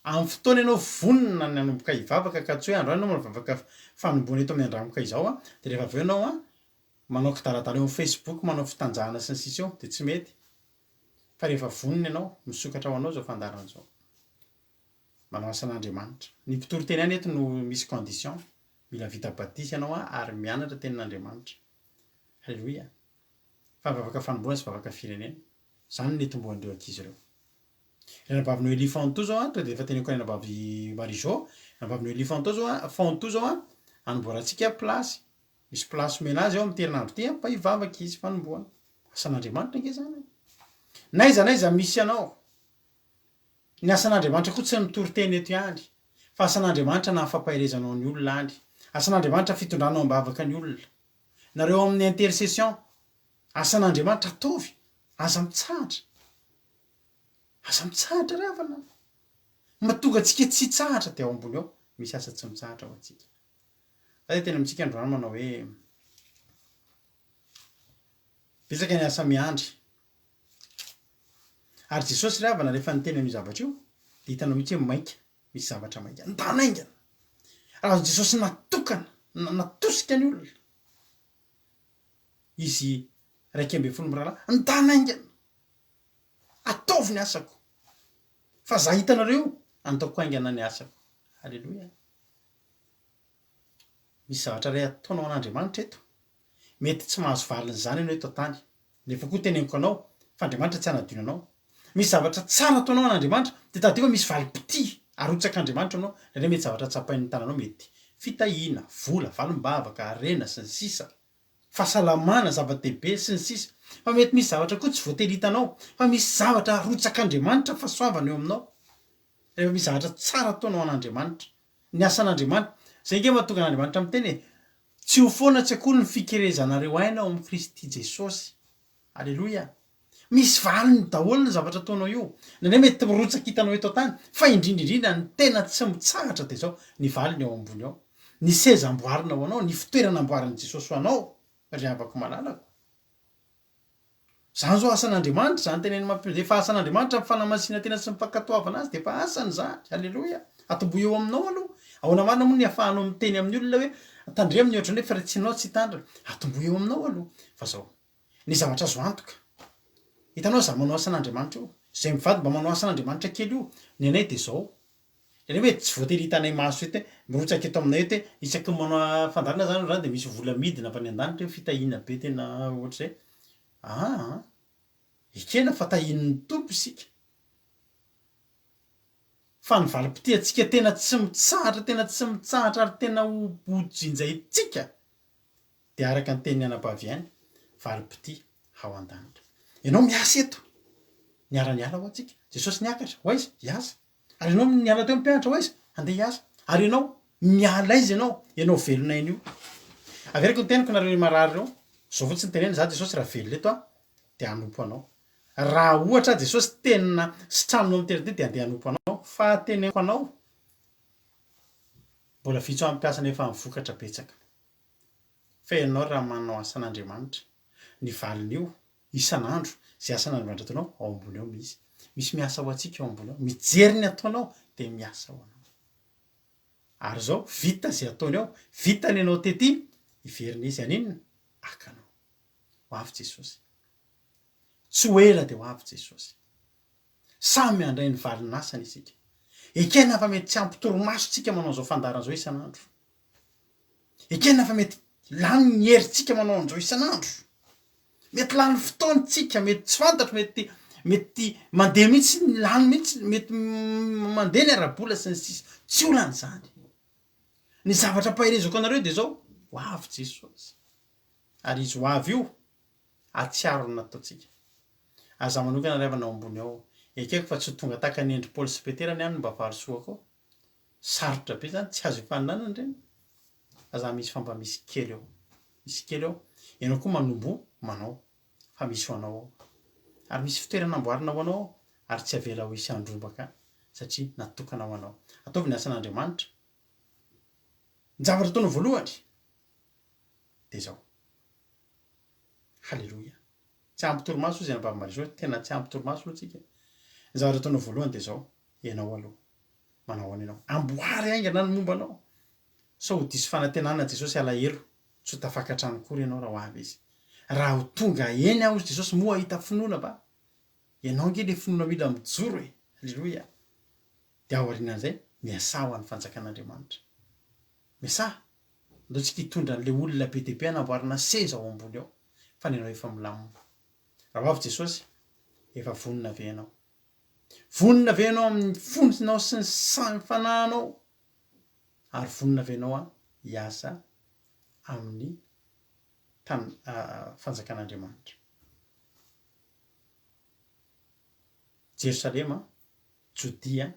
Amin'ny fotoana ianao vonona ny hanomboka hivavaka ka tsy hoe androany ianao manao vavaka fanombohana eto amin'ny Andramoka izao an, dia rehefa avy eo ianao an, manao kidaladala eo amin'ny Facebook, manao fitanjahana sy ny sisa eo, dia tsy mety. Fa rehefa vonona ianao, misokatra ho anao izao fandaharana izao. Manao asan'Andriamanitra. Ny mpitory teny ihany eto no misy condition, mila vita batisa ianao an, ary mianatra tenin'Andriamanitra. Haleloia. Fa vavaka fanombohana sy vavaka firenena. Izany no nitomboan'ireo ankizy ireo. Ry anabavy Noelie Fanto zao an, tonga dia efa teneniko any anabavy Marie Jo, anabavy Noelie Fanto zao an, Fanto zao an, anomboarantsika plasy, misy plasy omena azy ao amin'ity herinandro ity an, mba hivavaka izy fanombohana. Asan'Andriamanitra ange zany e. N'aiza n'aiza misy anao, ny asan'Andriamanitra koa tsy ny mitory teny eto ihany, fa asan'Andriamanitra na ny fampaherezanao ny olona any, asan'Andriamanitra fitondranao am-bavaka ny olona, nareo ao amin'ny intercession, asan'Andriamanitra ataovy, aza mitsahatra. Aza mitsahatra ry havana a! Mahatonga antsika tsy hitsahatra dia ao ambony ao misy asa tsy mitsahatra ho antsika. Za dia teny amintsika androany manao hoe betsaka ny asa miandry. Ary Jesosy ry havana rehefa niteny an'io zavatra io dia hitanao mihitsy hoe maika, misy zavatra maika. Ndana haingana! Raha azon'i Jesosy natokana, natosika ny olona, izy 11 mirahalahy, ndana haingana! Ataovy ny asako. Fa za hitanareo io, antaoko haingana ny asako. Aleloia. Misy zavatra iray ataonao an'Andriamanitra eto. Mety tsy mahazo valin'izany ianao eto an-tany. Nefa koa teneniko anao fa Andriamanitra tsy hanadino anao. Misy zavatra tsara ataonao an'Andriamanitra, dia tadidio fa misy valim-pitia arotsak'Andriamanitra aminao. Indraindray mety zavatra tsapain'ny tananao mety fitahiana, vola, valim-bavaka, harena, sy ny sisa. Fahasalamana, zava-dehibe, sy ny sisa Fa mety misy zavatra koa tsy voatery hitanao, fa misy zavatra arotsak'Andriamanitra fahasoavana eo aminao. Rehefa misy zavatra tsara ataonao ho an'Andriamanitra. Ny asan'Andriamanitra. Izay ange mahatonga an'Andriamanitra miteny e, Tsy ho foana tsy akory ny fikerezanareo aina ao amin'i Kristy Jesosy. Aleloia! Misy valiny daholo ny zavatra ataonao io. Indraindray mety mirotsaka hitanao eto an-tany, fa indrindra indrindra ny tena tsy mitsahatra dia izao, ny valiny ao ambony ao. Ny seza amboarina ho anao, ny fitoerana amboarin'i Jesosy ho anao, ry havako malalako. Izany izao asan'Andriamanitra izany teneniny mampihomehy. Efa asan'Andriamanitra ny fanamasinan-tena sy ny fankatoavana azy dia efa asany izany. Aleloia! Atombohy eo aminao aloha. Ahoana marina moa ny ahafahanao miteny amin'ny olona hoe tandremo ny ohatran'ny hoe fa raha tsy ianao tsy hitandrina. Atombohy eo aminao aloha. Fa izao. Ny zavatra azo antoka. Hitanao za manao asan'Andriamanitra io. Izay mivady mba manao asan'Andriamanitra kely io. Ny anay dia izao. Ilay hoe tsy voatery hitanay maso eto hoe mirotsaka eto aminay eto hoe isaky ny manao fandaharana zany zany dia misy vola midina avy any an-danitra hoe fitahiana be tena ohatr'izay. Aa ekena fa tahian'ny Tompo isika. Fa ny valim-pitiantsika tena tsy mitsahatra tena tsy mitsahatra ary tena ho hojinjaintsika Dia araka ny tenin'ny anabavy ihany, valim-pitia ao an-danitra. Ianao miasa eto. Niara-niala ho antsika. Jesosy niakatra, ho aiza? Hiasa. Ary ianao niala teo mpianatra, ho aiza? Handeha hiasa. Ary ianao, miala aiza ianao? Ianao velona aina io. Averiko ny teniko nareo marary ireo. Zao fotsiny teneno, za Jesosy raha velona eto aho, dia hanompo anao. Raha ohatra aho Jesosy tena sitraninao amin'ny tena dia handeha hanompo anao. Fa teneniko anao, mbola vitsy ho an'ny mpiasa nefa ny vokatra betsaka. Fa ianao raha manao asan'Andriamanitra, ny valin'io, isan'andro, izay asan'Andriamanitra ataonao, ao ambony ao misy. Misy miasa ho antsika ao ambony ao. Mijery ny ataonao, dia miasa ho anao. Ary izao, vita izay ataony ao, vita ny anao tety, hiverina izy haninona? Haka anao. Ho avy Jesosy. Tsy ho ela dia ho avy Jesosy. Samy handray ny valin'asany isika. Ekena fa mety tsy ampy torimaso tsika manao an'izao fandaharana izao isan'andro. Ekena fa mety lany ny herintsika manao an'izao isan'andro. Mety lany fotoana tsika, mety tsy fantatro, mety mety mandeha mihitsy ny lany mihitsy, mety mandeha ny ara-bola sy ny sisa. Tsy olana izany. Ny zavatra ampaherezako anareo dia izao, ho avy Jesosy. Ary izy ho avy io, hahatsiaro ny nataontsika. Ary izaho manokana ry havana ao ambony ao, ekeko fa tsy ho tonga tahaka ny endry Paoly sy Petera ny ahy no mba valisoako ao. Sarotra be zany, tsy azo ifaninanana ireny. Fa za misy fa mba misy kely eo. Misy kely eo. Ianao koa manomboha manao fa misy ho anao ao. Ary misy fitoerana amboarina ho anao ao ary tsy avela ho hisy handrombaka satria natokana ho anao. Ataovy ny asan'Andriamanitra. Ny zavatra ataonao voalohany dia izao. Haleloia. Tsy ampy torimaso hozy anabavy Marisoa, tena tsy ampy torimaso aloha tsika. Ny zavatra ataonao voalohany dia izao, ianao aloha. Manao ahoana ianao? Amboary haingana ny momba anao. Sao ho diso fanantenana Jesosy alahelo, tsy ho tafakatra any akory ianao raha ho avy Izy. Raha ho tonga eny aho hozy Jesosy, moa hahita finoana va? Ianao ange ilay finoana mila mijoro e! Haleloia. Dia aorianan'izay, miasà ho an'ny fanjakan'Andriamanitra. Miasà! Andao tsika hitondra an'ilay olona be dia be hanamboarana seza ao ambony ao, fa ny anao efa milamina. Raha ho avy Jesosy, efa vonona ve ianao? Vonona ve ianao amin'ny fonao sy ny sain'ny fanahinao? Ary vonona ve ianao hiasa amin'ny tan fanjakan'Andriamanitra? Jerosalema, Jodia,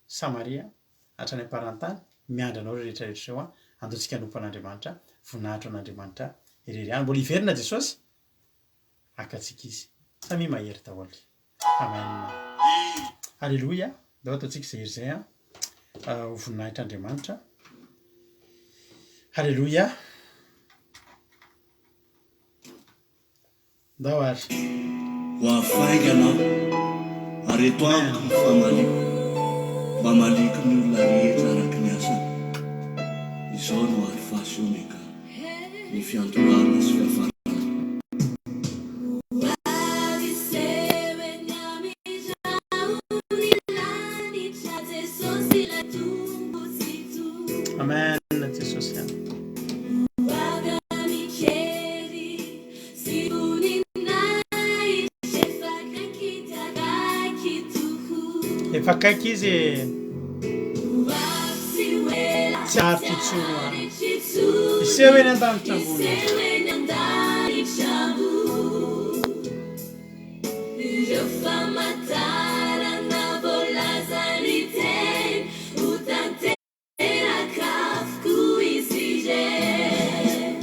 Samaria, hatrany am-paran-tany, miandry anao ireo rehetra rehetra ireo an, andao tsika hanompo an'Andriamanitra, voninahitra ho an'Andriamanitra irery ihany. Mbola hiverina Jesosy, haka antsika Izy. Samia mahery daholo. Amen. Aleloia. Ndao ataontsika izay hery izay an, ho voninahitr'Andriamanitra. Haleloia. Ndao ary. Ho avy faingana aho, ary eto amiko ny famaliako, mba hamaliako ny olona rehetra araka ny asany. Izao no Alfa sy Omega, ny fiandohana sy fiafarana. Amen Jesosy a. Efa akaiky izy e. Tsy haharitra intsony. Hiseho eny an-danitra ambony. famantarana voalazan'ny teny ho tanteraka avokoa izy ireny.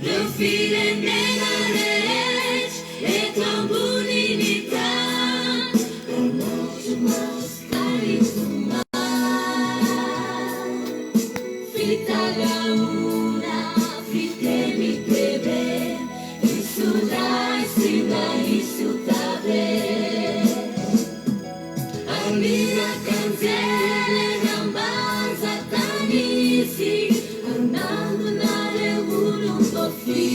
Ireo firenena rehetra eto ambonin'ny tany hanatri-maso ka hitomany. Fitalahoana, fitemitebe, diso raisina hisotabe. Haniraka anjely eny ambanja tany izy, hanangona ireo olom-boafidy.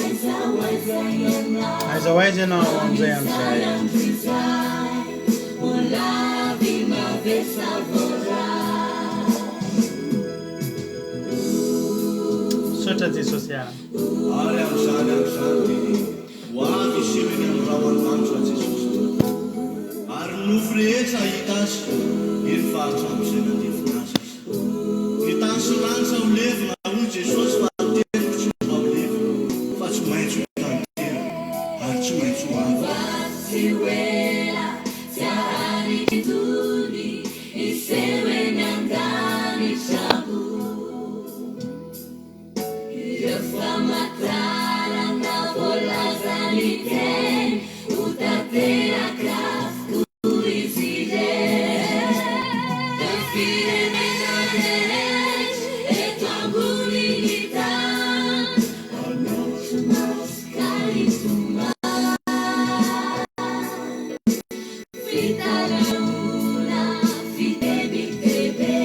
Aiza ho aiza ianao? Aiza ho aiza ianao amin'izay andro Amin'izay izay? andro izay, ho lavina ve sa voaray? Misaotra Jesosy a. Ary amin'izany andro izany dia ho avy hiseho eny amin'ny rahona lanitra Jesosy Tompo, ary ny nofo rehetra hahita Azy, eny fa hatramin'izay nandevina Azy aza. Ny tany sy ny lanitra ho levona, hoy Jesosy, fa ny teniko tsy mba ho levona, fa tsy maintsy ho tanteraka, ary tsy maintsy ho avy Aho. Tsy ho ela, tsy haharitra intsony, hiseho eny an-danitra ambony. Ireo famantarana voalazan'ny teny ho tanteraka avokoa izy ireny. Ireo firenena rehetra eto ambonin'ny tany hanatri-maso ka hitomany. Fitalahoana, fitebitebe,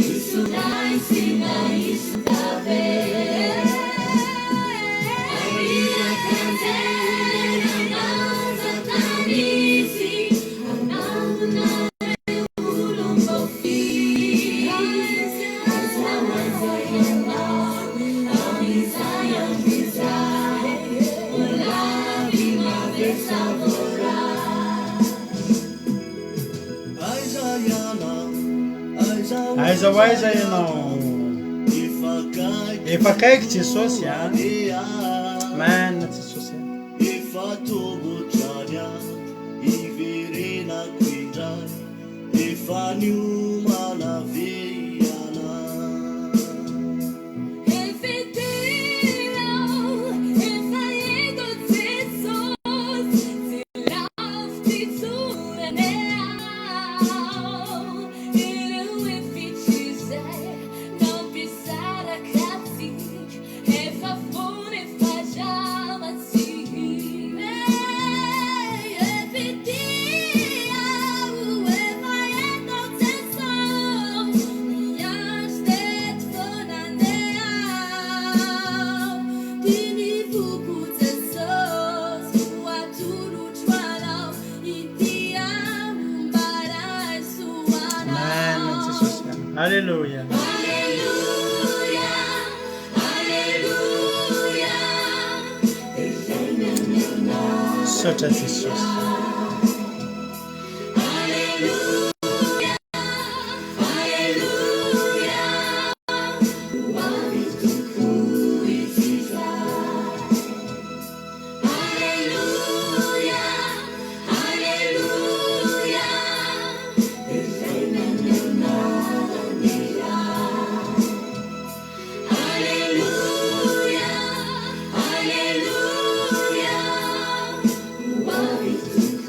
isoraisina isotabe. Haniraka anjely hananja tany izy, hanangona ireo olom-boafidy. Aiza ho aiza ianao amin'izay andro izay? Ho lavina ve sa voaray? Aiza ianao, aiza ho Aiza ho aiza aiza ianao, ianao? efa akaiky Efa akaiky Jesosy a. aleha. Amen Jesosy a. Efa tongotra ny andro hiverenako indray, efa niomana ve ianao? Efa efa eto Jesosy, tsy lavitra intsony aho. Ireo efitra izay nampisaraka antsika, efa foana, efa rava-tsy. Efa efa eto Jesosy, miandry teto foana aho. Tiany foko Jesosy, ho atolotro anao, ity aho mba raiso Amen anao. Jesosy a. Alléluia. Alléluia, Alléluia, deraina ny Misaotra Jesosy. Alléluia, Alléluia, ho avy tokoa izy izay. Alléluia, Alléluia, deraina ny anarany Ray. Alléluia, Alléluia, ho avy tokoa.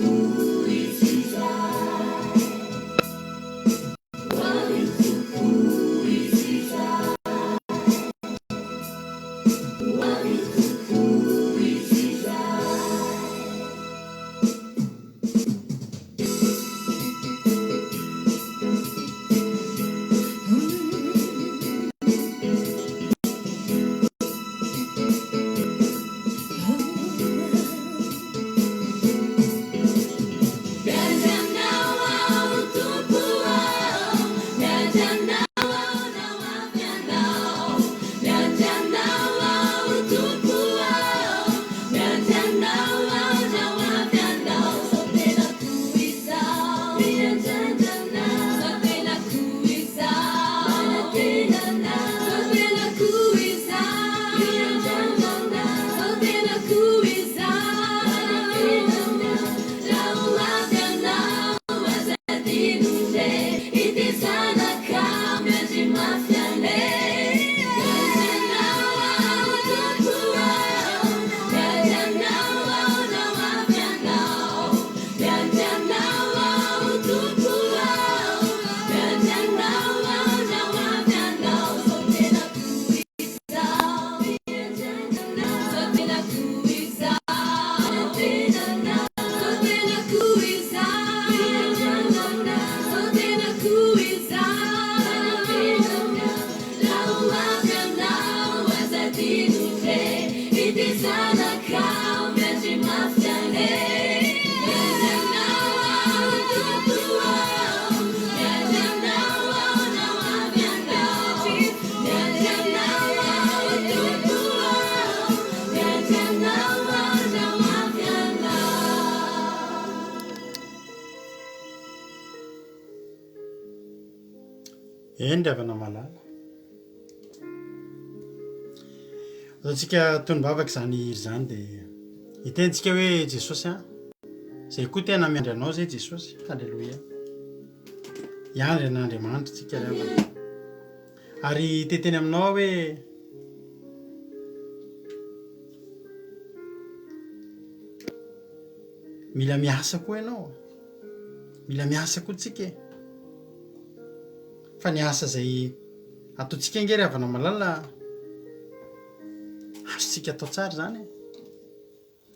Eny ry havana malala. Ataontsika tonom-bavaka izany hira izany dia hitentsika hoe Jesosy an, izay koa tena miandry anao izay Jesosy. Haleloia. Hiandry an'Andriamanitra tsika ry havana. Ary hiteteny aminao aho hoe mila miasa koa ianao. Mila miasa koa tsika e. Fa ny asa izay ataontsika ange ry havana malala azontsika atao tsara izany e.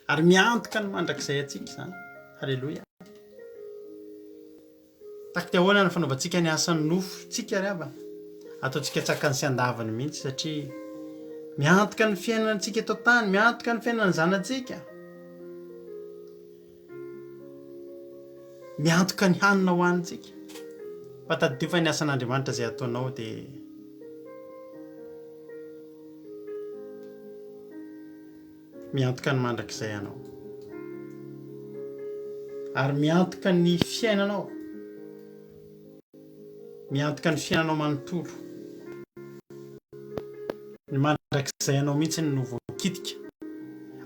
Ary miantoka ny mandrakizay antsika izany. Haleloia. Takty ahoana ny fanaovantsika ny asan'ny nofontsika ry havana? Ataontsika tsakany sy andavany mihitsy satria miantoka ny fiainantsika eto an-tany, miantoka ny fiainan'ny zanatsika. Miantoka ny hanina hohanintsika. Fa tadidio fa ny asan'Andriamanitra izay ataonao dia miantoka ny mandrakizay anao. Ary miantoka ny fiainanao. Miantoka ny fiainanao manontolo. Ny mandrakizay anao mihitsy no voakitika.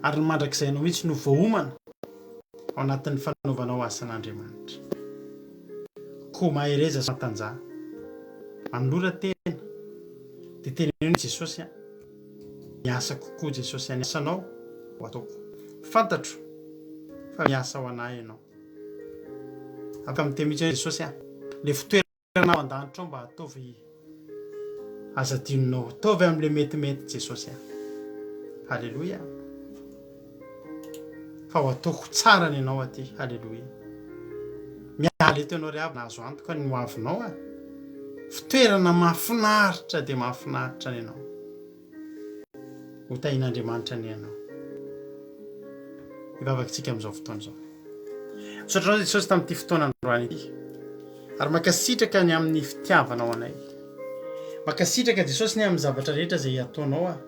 Ary ny mandrakizay anao mihitsy no voaomana ao anatin'ny fanaovanao asan'Andriamanitra. Koa mahereza sy matanjaha. Manolora tena. Dia teneno i Jesosy an. Miasa kokoa Jesosy an. Ny asanao ho ataoko. Fantatro fa miasa ho anah ianao. Afaka miteny mihitsy hoe Jesosy a, le fitoerana ao an-danitra ao mba ataovy aza adinonao, ataovy amin'le metimety Jesosy a. Haleloia. Fa ho ataoko tsara ny anao aty. Haleloia. Miala eto ianao ry havana, azo antoka ny hoavinao a. Fitoerana mahafinaritra dia mahafinaritra ny anao. Ho tahian'Andriamanitra anie ianao. Hivavaka isika amin'izao fotoana izao. Misaotra anao Jesosy tamin'ity fotoana androany ity. Ary mankasitraka ny amin'ny fitiavanao anay. Mankasitraka Jesosy ny amin'ny zavatra rehetra izay ataonao aho.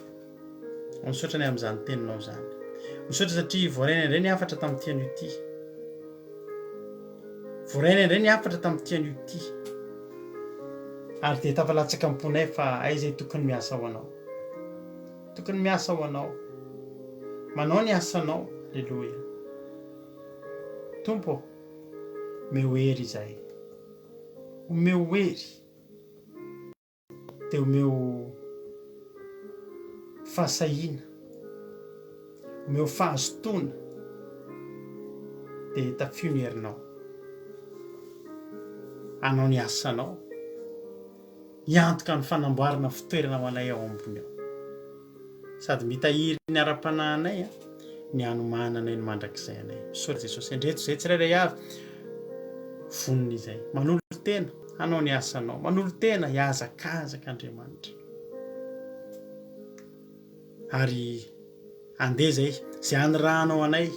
Misaotra ny amin'izany teninao izany. Misaotra satria voaraina indray ny hafatra tamin'ity anio ity. Voaraina indray ny hafatra tamin'ity anio ity. Ary dia tafalatsaka am-ponay fa aiza i tokony miasa ho anao. Tokony miasa ho anao. Manao ny asanao. Aleloia. Tompo ô, omeo hery izahay. Omeo hery. Dia omeo fahasahiana, omeo fahazotoana, dia tafio ny herinao hanao ny asanao, hiantoka ny fanamboarana fitoerana ho anay ao ambony ao. Sady mitahiry ny ara-panahinay ny hanomananay ny mandrakizay anay. Misaotra Jesosy. Andreto izay tsirairay avy vonona izay. Manolo-tena hanao ny asanao. Manolo-tena hihazakazaka Andriamanitra. Ary andeha izay, izay hanirahanao anay,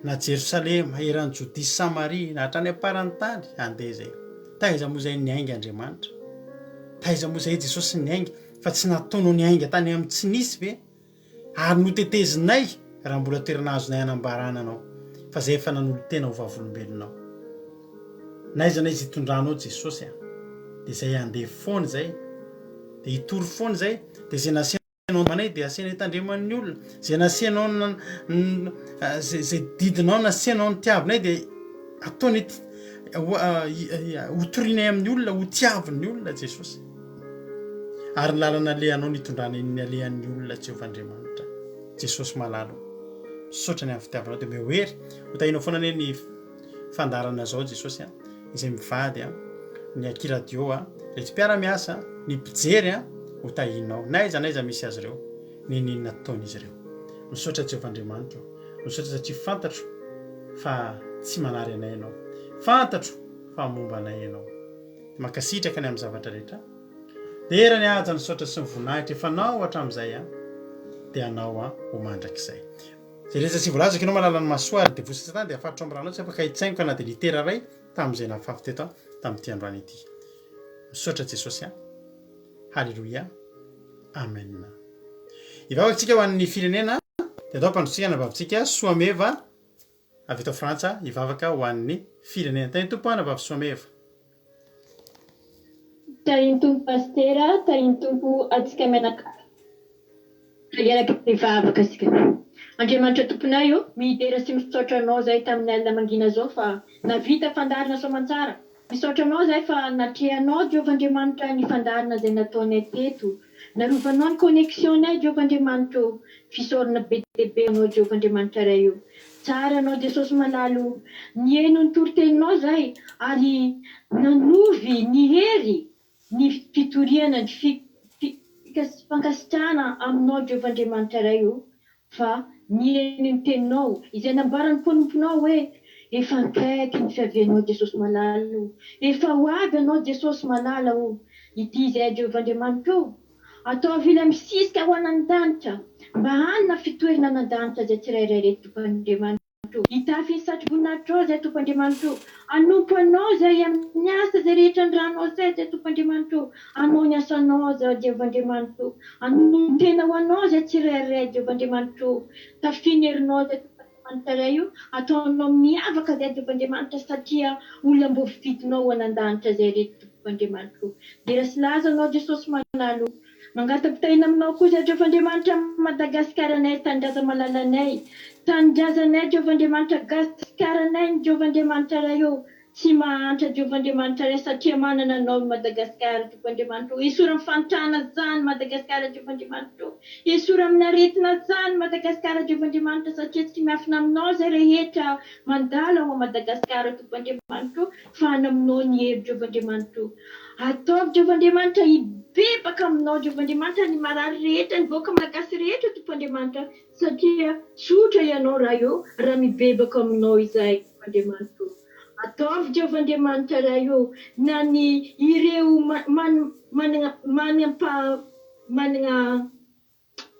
na Jerosalema, eran'i Jodia sy Samaria, na hatrany am-paran'ny tany, andeha izay. Taiza moa izay niainga Andriamanitra? Taiza moa izay Jesosy niainga? Fa tsy nataonao niainga tany amin'ny tsy nisy ve? Ary notetezinay raha mbola toerana azonay hanambarana anao, fa zay efa nanolo-tena ho vavolombelonao. N'aiza n'aiza itondranao Jesosy a, dia zay handeha foana izay, dia hitory foana izay, dia zay nasianao anay dia asianay tandreman'ny olona, zay nasianao zay zay didinao nasianao nitiavinay dia ataonay hotorinay amin'ny olona, hotiavin'ny olona Jesosy. Ary ny lalana alehanao nitondrana iny ny alehan'ny olona Jehovah Andriamanitra. Jesosy malala o. Misaotra ny amin'ny fitiavanao dia omeo hery. Ho tahinao foana anie ny fandaharana zao Jesosy a. Izay mivady a, ny aky radio a, ireto mpiara-miasa, ny mpijery a, ho tahinao. Na aiza na aiza misy azy ireo, n'inon'inona ataon'izy ireo. Misaotra Jehovah Andriamanitra o. Misaotra satria fantatro fa tsy manary anay ianao. Fantatro fa momba anay ianao. Mankasitraka ny amin'ny zavatra rehetra. Dera ny haja, ny saotra sy ny voninahitra efa anao hatramin'izay an, dia anao an ho mandrakizay. Izay rehetra tsy voalazako ianao mahalala ny mahasoa ary devoly sy satana dia afaritra ao amin'ny ranao tsy afaka hitsaingoka na dia litera iray tamin'izay nafafy teto an tamin'ity androany ity. Misaotra Jesosy an. Haleloia. Amen. Hivavaka tsika ho an'ny firenena dia atao ampandrotsika anabavintsika Soameva avy eto Frantsa hivavaka ho an'ny firenena. Tahin'ny Tompo anabavy Soameva. Tahin'ny Tompo Pasitera, tahin'ny Tompo antsika mianakavy. Hiaraka hivavaka isika. Andriamanitra Tomponay ô, midera sy misaotra Anao izahay tamin'ny alina mangina izao fa nahavita fandaharana soamantsara. Misaotra Anao izahay fa natrehanao Jehovah Andriamanitra ny fandaharana izay nataonay teto. Narovanao ny connexion-nay Jehovah Andriamanitra ô. Fisaorana be dia be ho Anao Jehovah Andriamanitra Ray ô. Tsara Anao Jesosy malala ô. Nihaino ny toriteninao izahay ary nanovy ny hery ny fitoriana ny fankasitrahana aminao Jehovah Andriamanitra Ray ô fa nihaino ny teninao izay nambaran'ny mpanomponao hoe efa akaiky ny fiavianao Jesosy malala ô efa ho avy Ianao Jesosy malala ô ity izahay Jehovah Andriamanitra ô ataovy ilay misisika ho an'andanitra mba hanana fitoerana an'andanitra izay tsirairay reto Tompo Andriamanitra. Hitafy ny satroboninaritrao izay Tompo Andriamanitro ô. Hanompo Anao izay amin'ny asa izay rehetra andrahanao izay izay Tompo Andriamanitro ô. Hanao ny asanao izay Jehovah Andriamanitro ô. Hanolon-tena ho Anao izay tsirairay Jehovah Andriamanitro ô. Tafio ny herinao izay Tompo Andriamanitra Ray ô. Ataonao miavaka izay Jehovah Andriamanitra satria olona mbo fidinao ho an'andanitra izay reto Tompo Andriamanitro ô. Dera sy laza Anao Jesosy malala ô. Mangata-pitahiana aminao koa izahay Jehovah Andriamanitra Madagasikaranay tanindrazamalalanay tanindrazanay Jehovah Andriamanitra Gasikaranay ny Jehovah Andriamanitra Ray ô tsy mahantra Jehovah Andriamanitra Ray satria manana anao ny Madagasikara Tompo Andriamanitra ô esory amin'ny fahantrana zany Madagasikara Jehovah Andriamanitra ô esory amin'ny aretina zany Madagasikara Jehovah Andriamanitra satria tsy miafina aminao izay rehetra mandalo ao Madagasikara Tompo Andriamanitra ô fa any aminao ny hery Jehovah Andriamanitra ô Ataovy Jehovah Andriamanitra hibebaka aminao Jehovah Andriamanitra ny marary rehetra ny vahoaka Malagasy rehetra Tompo Andriamanitra satria tsotra Ianao Ray ô raha mibebaka aminao izahay Tompo Andriamanitra ô Ataovy Jehovah Andriamanitra Ray ô na ny ireo manana manana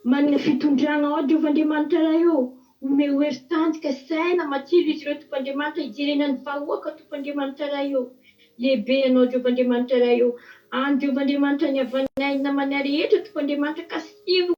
Manana fitondrana ao Jehovah Andriamanitra Ray ô! Omeo hery tanjaka, saina, matsilo izy ireo Tompo Andriamanitra hijerena ny vahoaka Tompo Andriamanitra Ray ô! Lehibe Ianao Jehovah Andriamanitra Ray ô! Any Jehovah Andriamanitra ny havanay, ny namanay rehetra Tompo Andriamanitra kasiho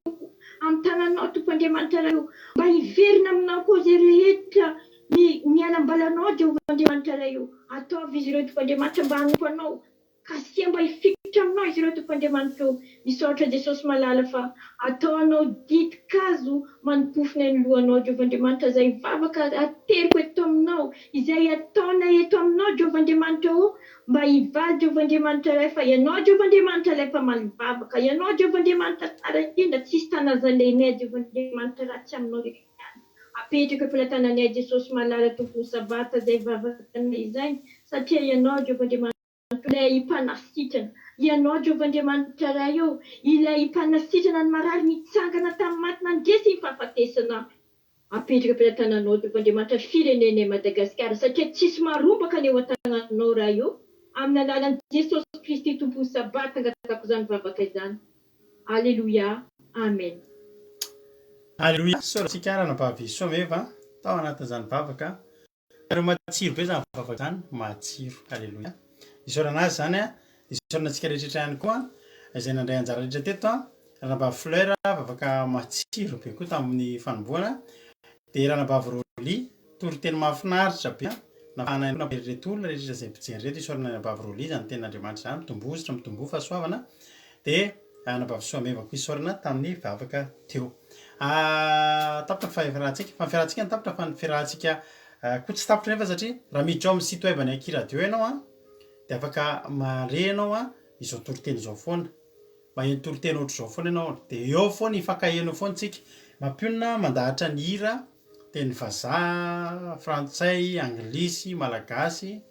amin'ny tananao Tompo Andriamanitra Ray ô! Mba hiverina aminao koa izay rehetra ny mialam-balanao Jehovah Andriamanitra Ray ô! Ataovy izy ireo Tompo Andriamanitra mba hanompo Anao Kasia mba hifikitra aminao izy ireo Tompo Andriamanitra o! Misaotra Jesosy malala fa ataonao ditin-kazo manopofona ny lohanao Jehovah Andriamanitra izay vavaka ateriko eto aminao izay ataonay eto aminao Jehovah Andriamanitra o! Mba hivaly Jehovah Andriamanitra Ray fa Ianao Jehovah Andriamanitra ilay mpamaly vavaka Ianao Jehovah Andriamanitra tsara indrindra tsisy tanazanlenay Jehovah Andriamanitra raha tsy aminao irery ihany apetrako eo am-pelatananay Jesosy malala Tompon'ny Sabata izay vavakanay izay satria Ianao Jehovah Andriamanitra Ilay Mpanasitrana. Ianao, Jehovah Andriamanitra Ray ô, Ilay Mpanasitrana ny marary nitsangana tamin'ny maty nandresy ny fahafatesana. Apetraka am-pelatananao, Jehovah Andriamanitra, firenenay Madagasikara, satria tsisy marombaka ny eo an-tagnanao, Ray ô. Amin'ny alalan'i Jesosy Kristy Tompon'ny Sabata angatahako izany vavaka izany. Aleloia. Amen. Aleloia. Misaotra antsika ranabavy Soameva tao anatin'izany vavaka Ary matsiro be zany vavaka zany, matsiro. Aleloia. Isaorana azy zany an, isaorana antsika rehetra ihany koa izay nandray anjara rehetra teto an. Ranabavy Fleur vavaka matsiro be koa tamin'ny fanombohana. Dia ranabavy Rolly, toriteny mahafinaritra be an, nafahana nampahery ireto olona rehetra izay mpijery ireto. Isaorana ny ranabavy Rolly izany tenin'Andriamanitra izany, mitomboa hosotra, mitomboa fahasoavana. Dia anabavy Soameva koa isaorana tamin'ny vavaka teo. Tapitra ny fiarahantsika, fa ny fiarahantsika no tapitra fa ny fiarahantsika koa tsy tapitra nefa satria raha miditra ao amin'ny site web an'i Aky Radio ianao an, dia afaka mahare ianao an izao toriteny izao foana, maheno toriteny ohatr'izao foana ianao, dia eo foana hifankaheno eo foana tsika, mampionona mandahatra ny hira teny vazaha, frantsay, anglisy, malagasy,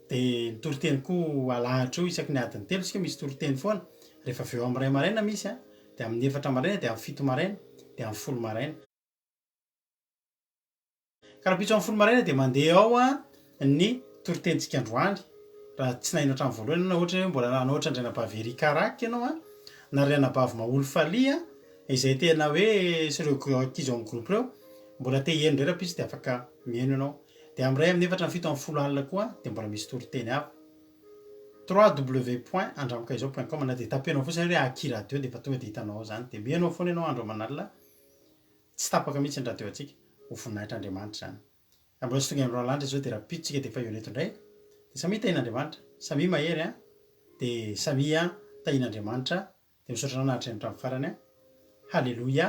dia ny toriteny koa alahatra eo isaky ny adiny telo isika misy toriteny foana, rehefa avy eo amin'ny iray maraina misy an, dia amin'ny efatra maraina, dia amin'ny fito maraina, dia amin'ny folo maraina. Ka rahampitso amin'ny folo maraina dia mandeha ao ny toritenintsika androany, raha tsy naheno hatramin'ny voalohany ianao, na ohatra hoe mbola hanao ohatran-dry anabavy Erika Rack ianao an, na ry anabavy Maholy Faly an, izay tena hoe sy ireo ankizy ao amin'ny groupe ireo, mbola te hiheno indray rahampitso dia afaka miheno ianao. Dia amin'ny iray amin'ny efatra amin'ny fito amin'ny folo alina koa dia mbola misy toriteny hafa. Www point andramokaizao point com na dia tapenao fotsiny hoe aky radio dia efa tonga dia hitanao ao izany dia miheno ao foana ianao andro aman'alina tsy tapaka mihitsy ny radio antsika ho voninahitr'Andriamanitra izany raha mbola tsy tonga any Roalanitra izao dia rahampitso tsika dia efa eo eto indray dia samia tahin'Andriamanitra samia mahery an. Dia samia tahian'Andriamanitra. Dia misaotra anao nahatreny hatramin'ny farany a. Haleloia.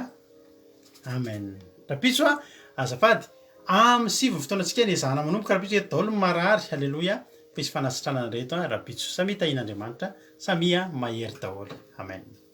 Amen. Rapitso a, azafady, amin'ny sivy ny fotoanantsika niezahana manomboka rapitso eto daholo ny marary. Haleloia. Fa hisy fanasitranana indray eto a, rapitso. Samia tahian'Andriamanitra, samia mahery daholo. Amen.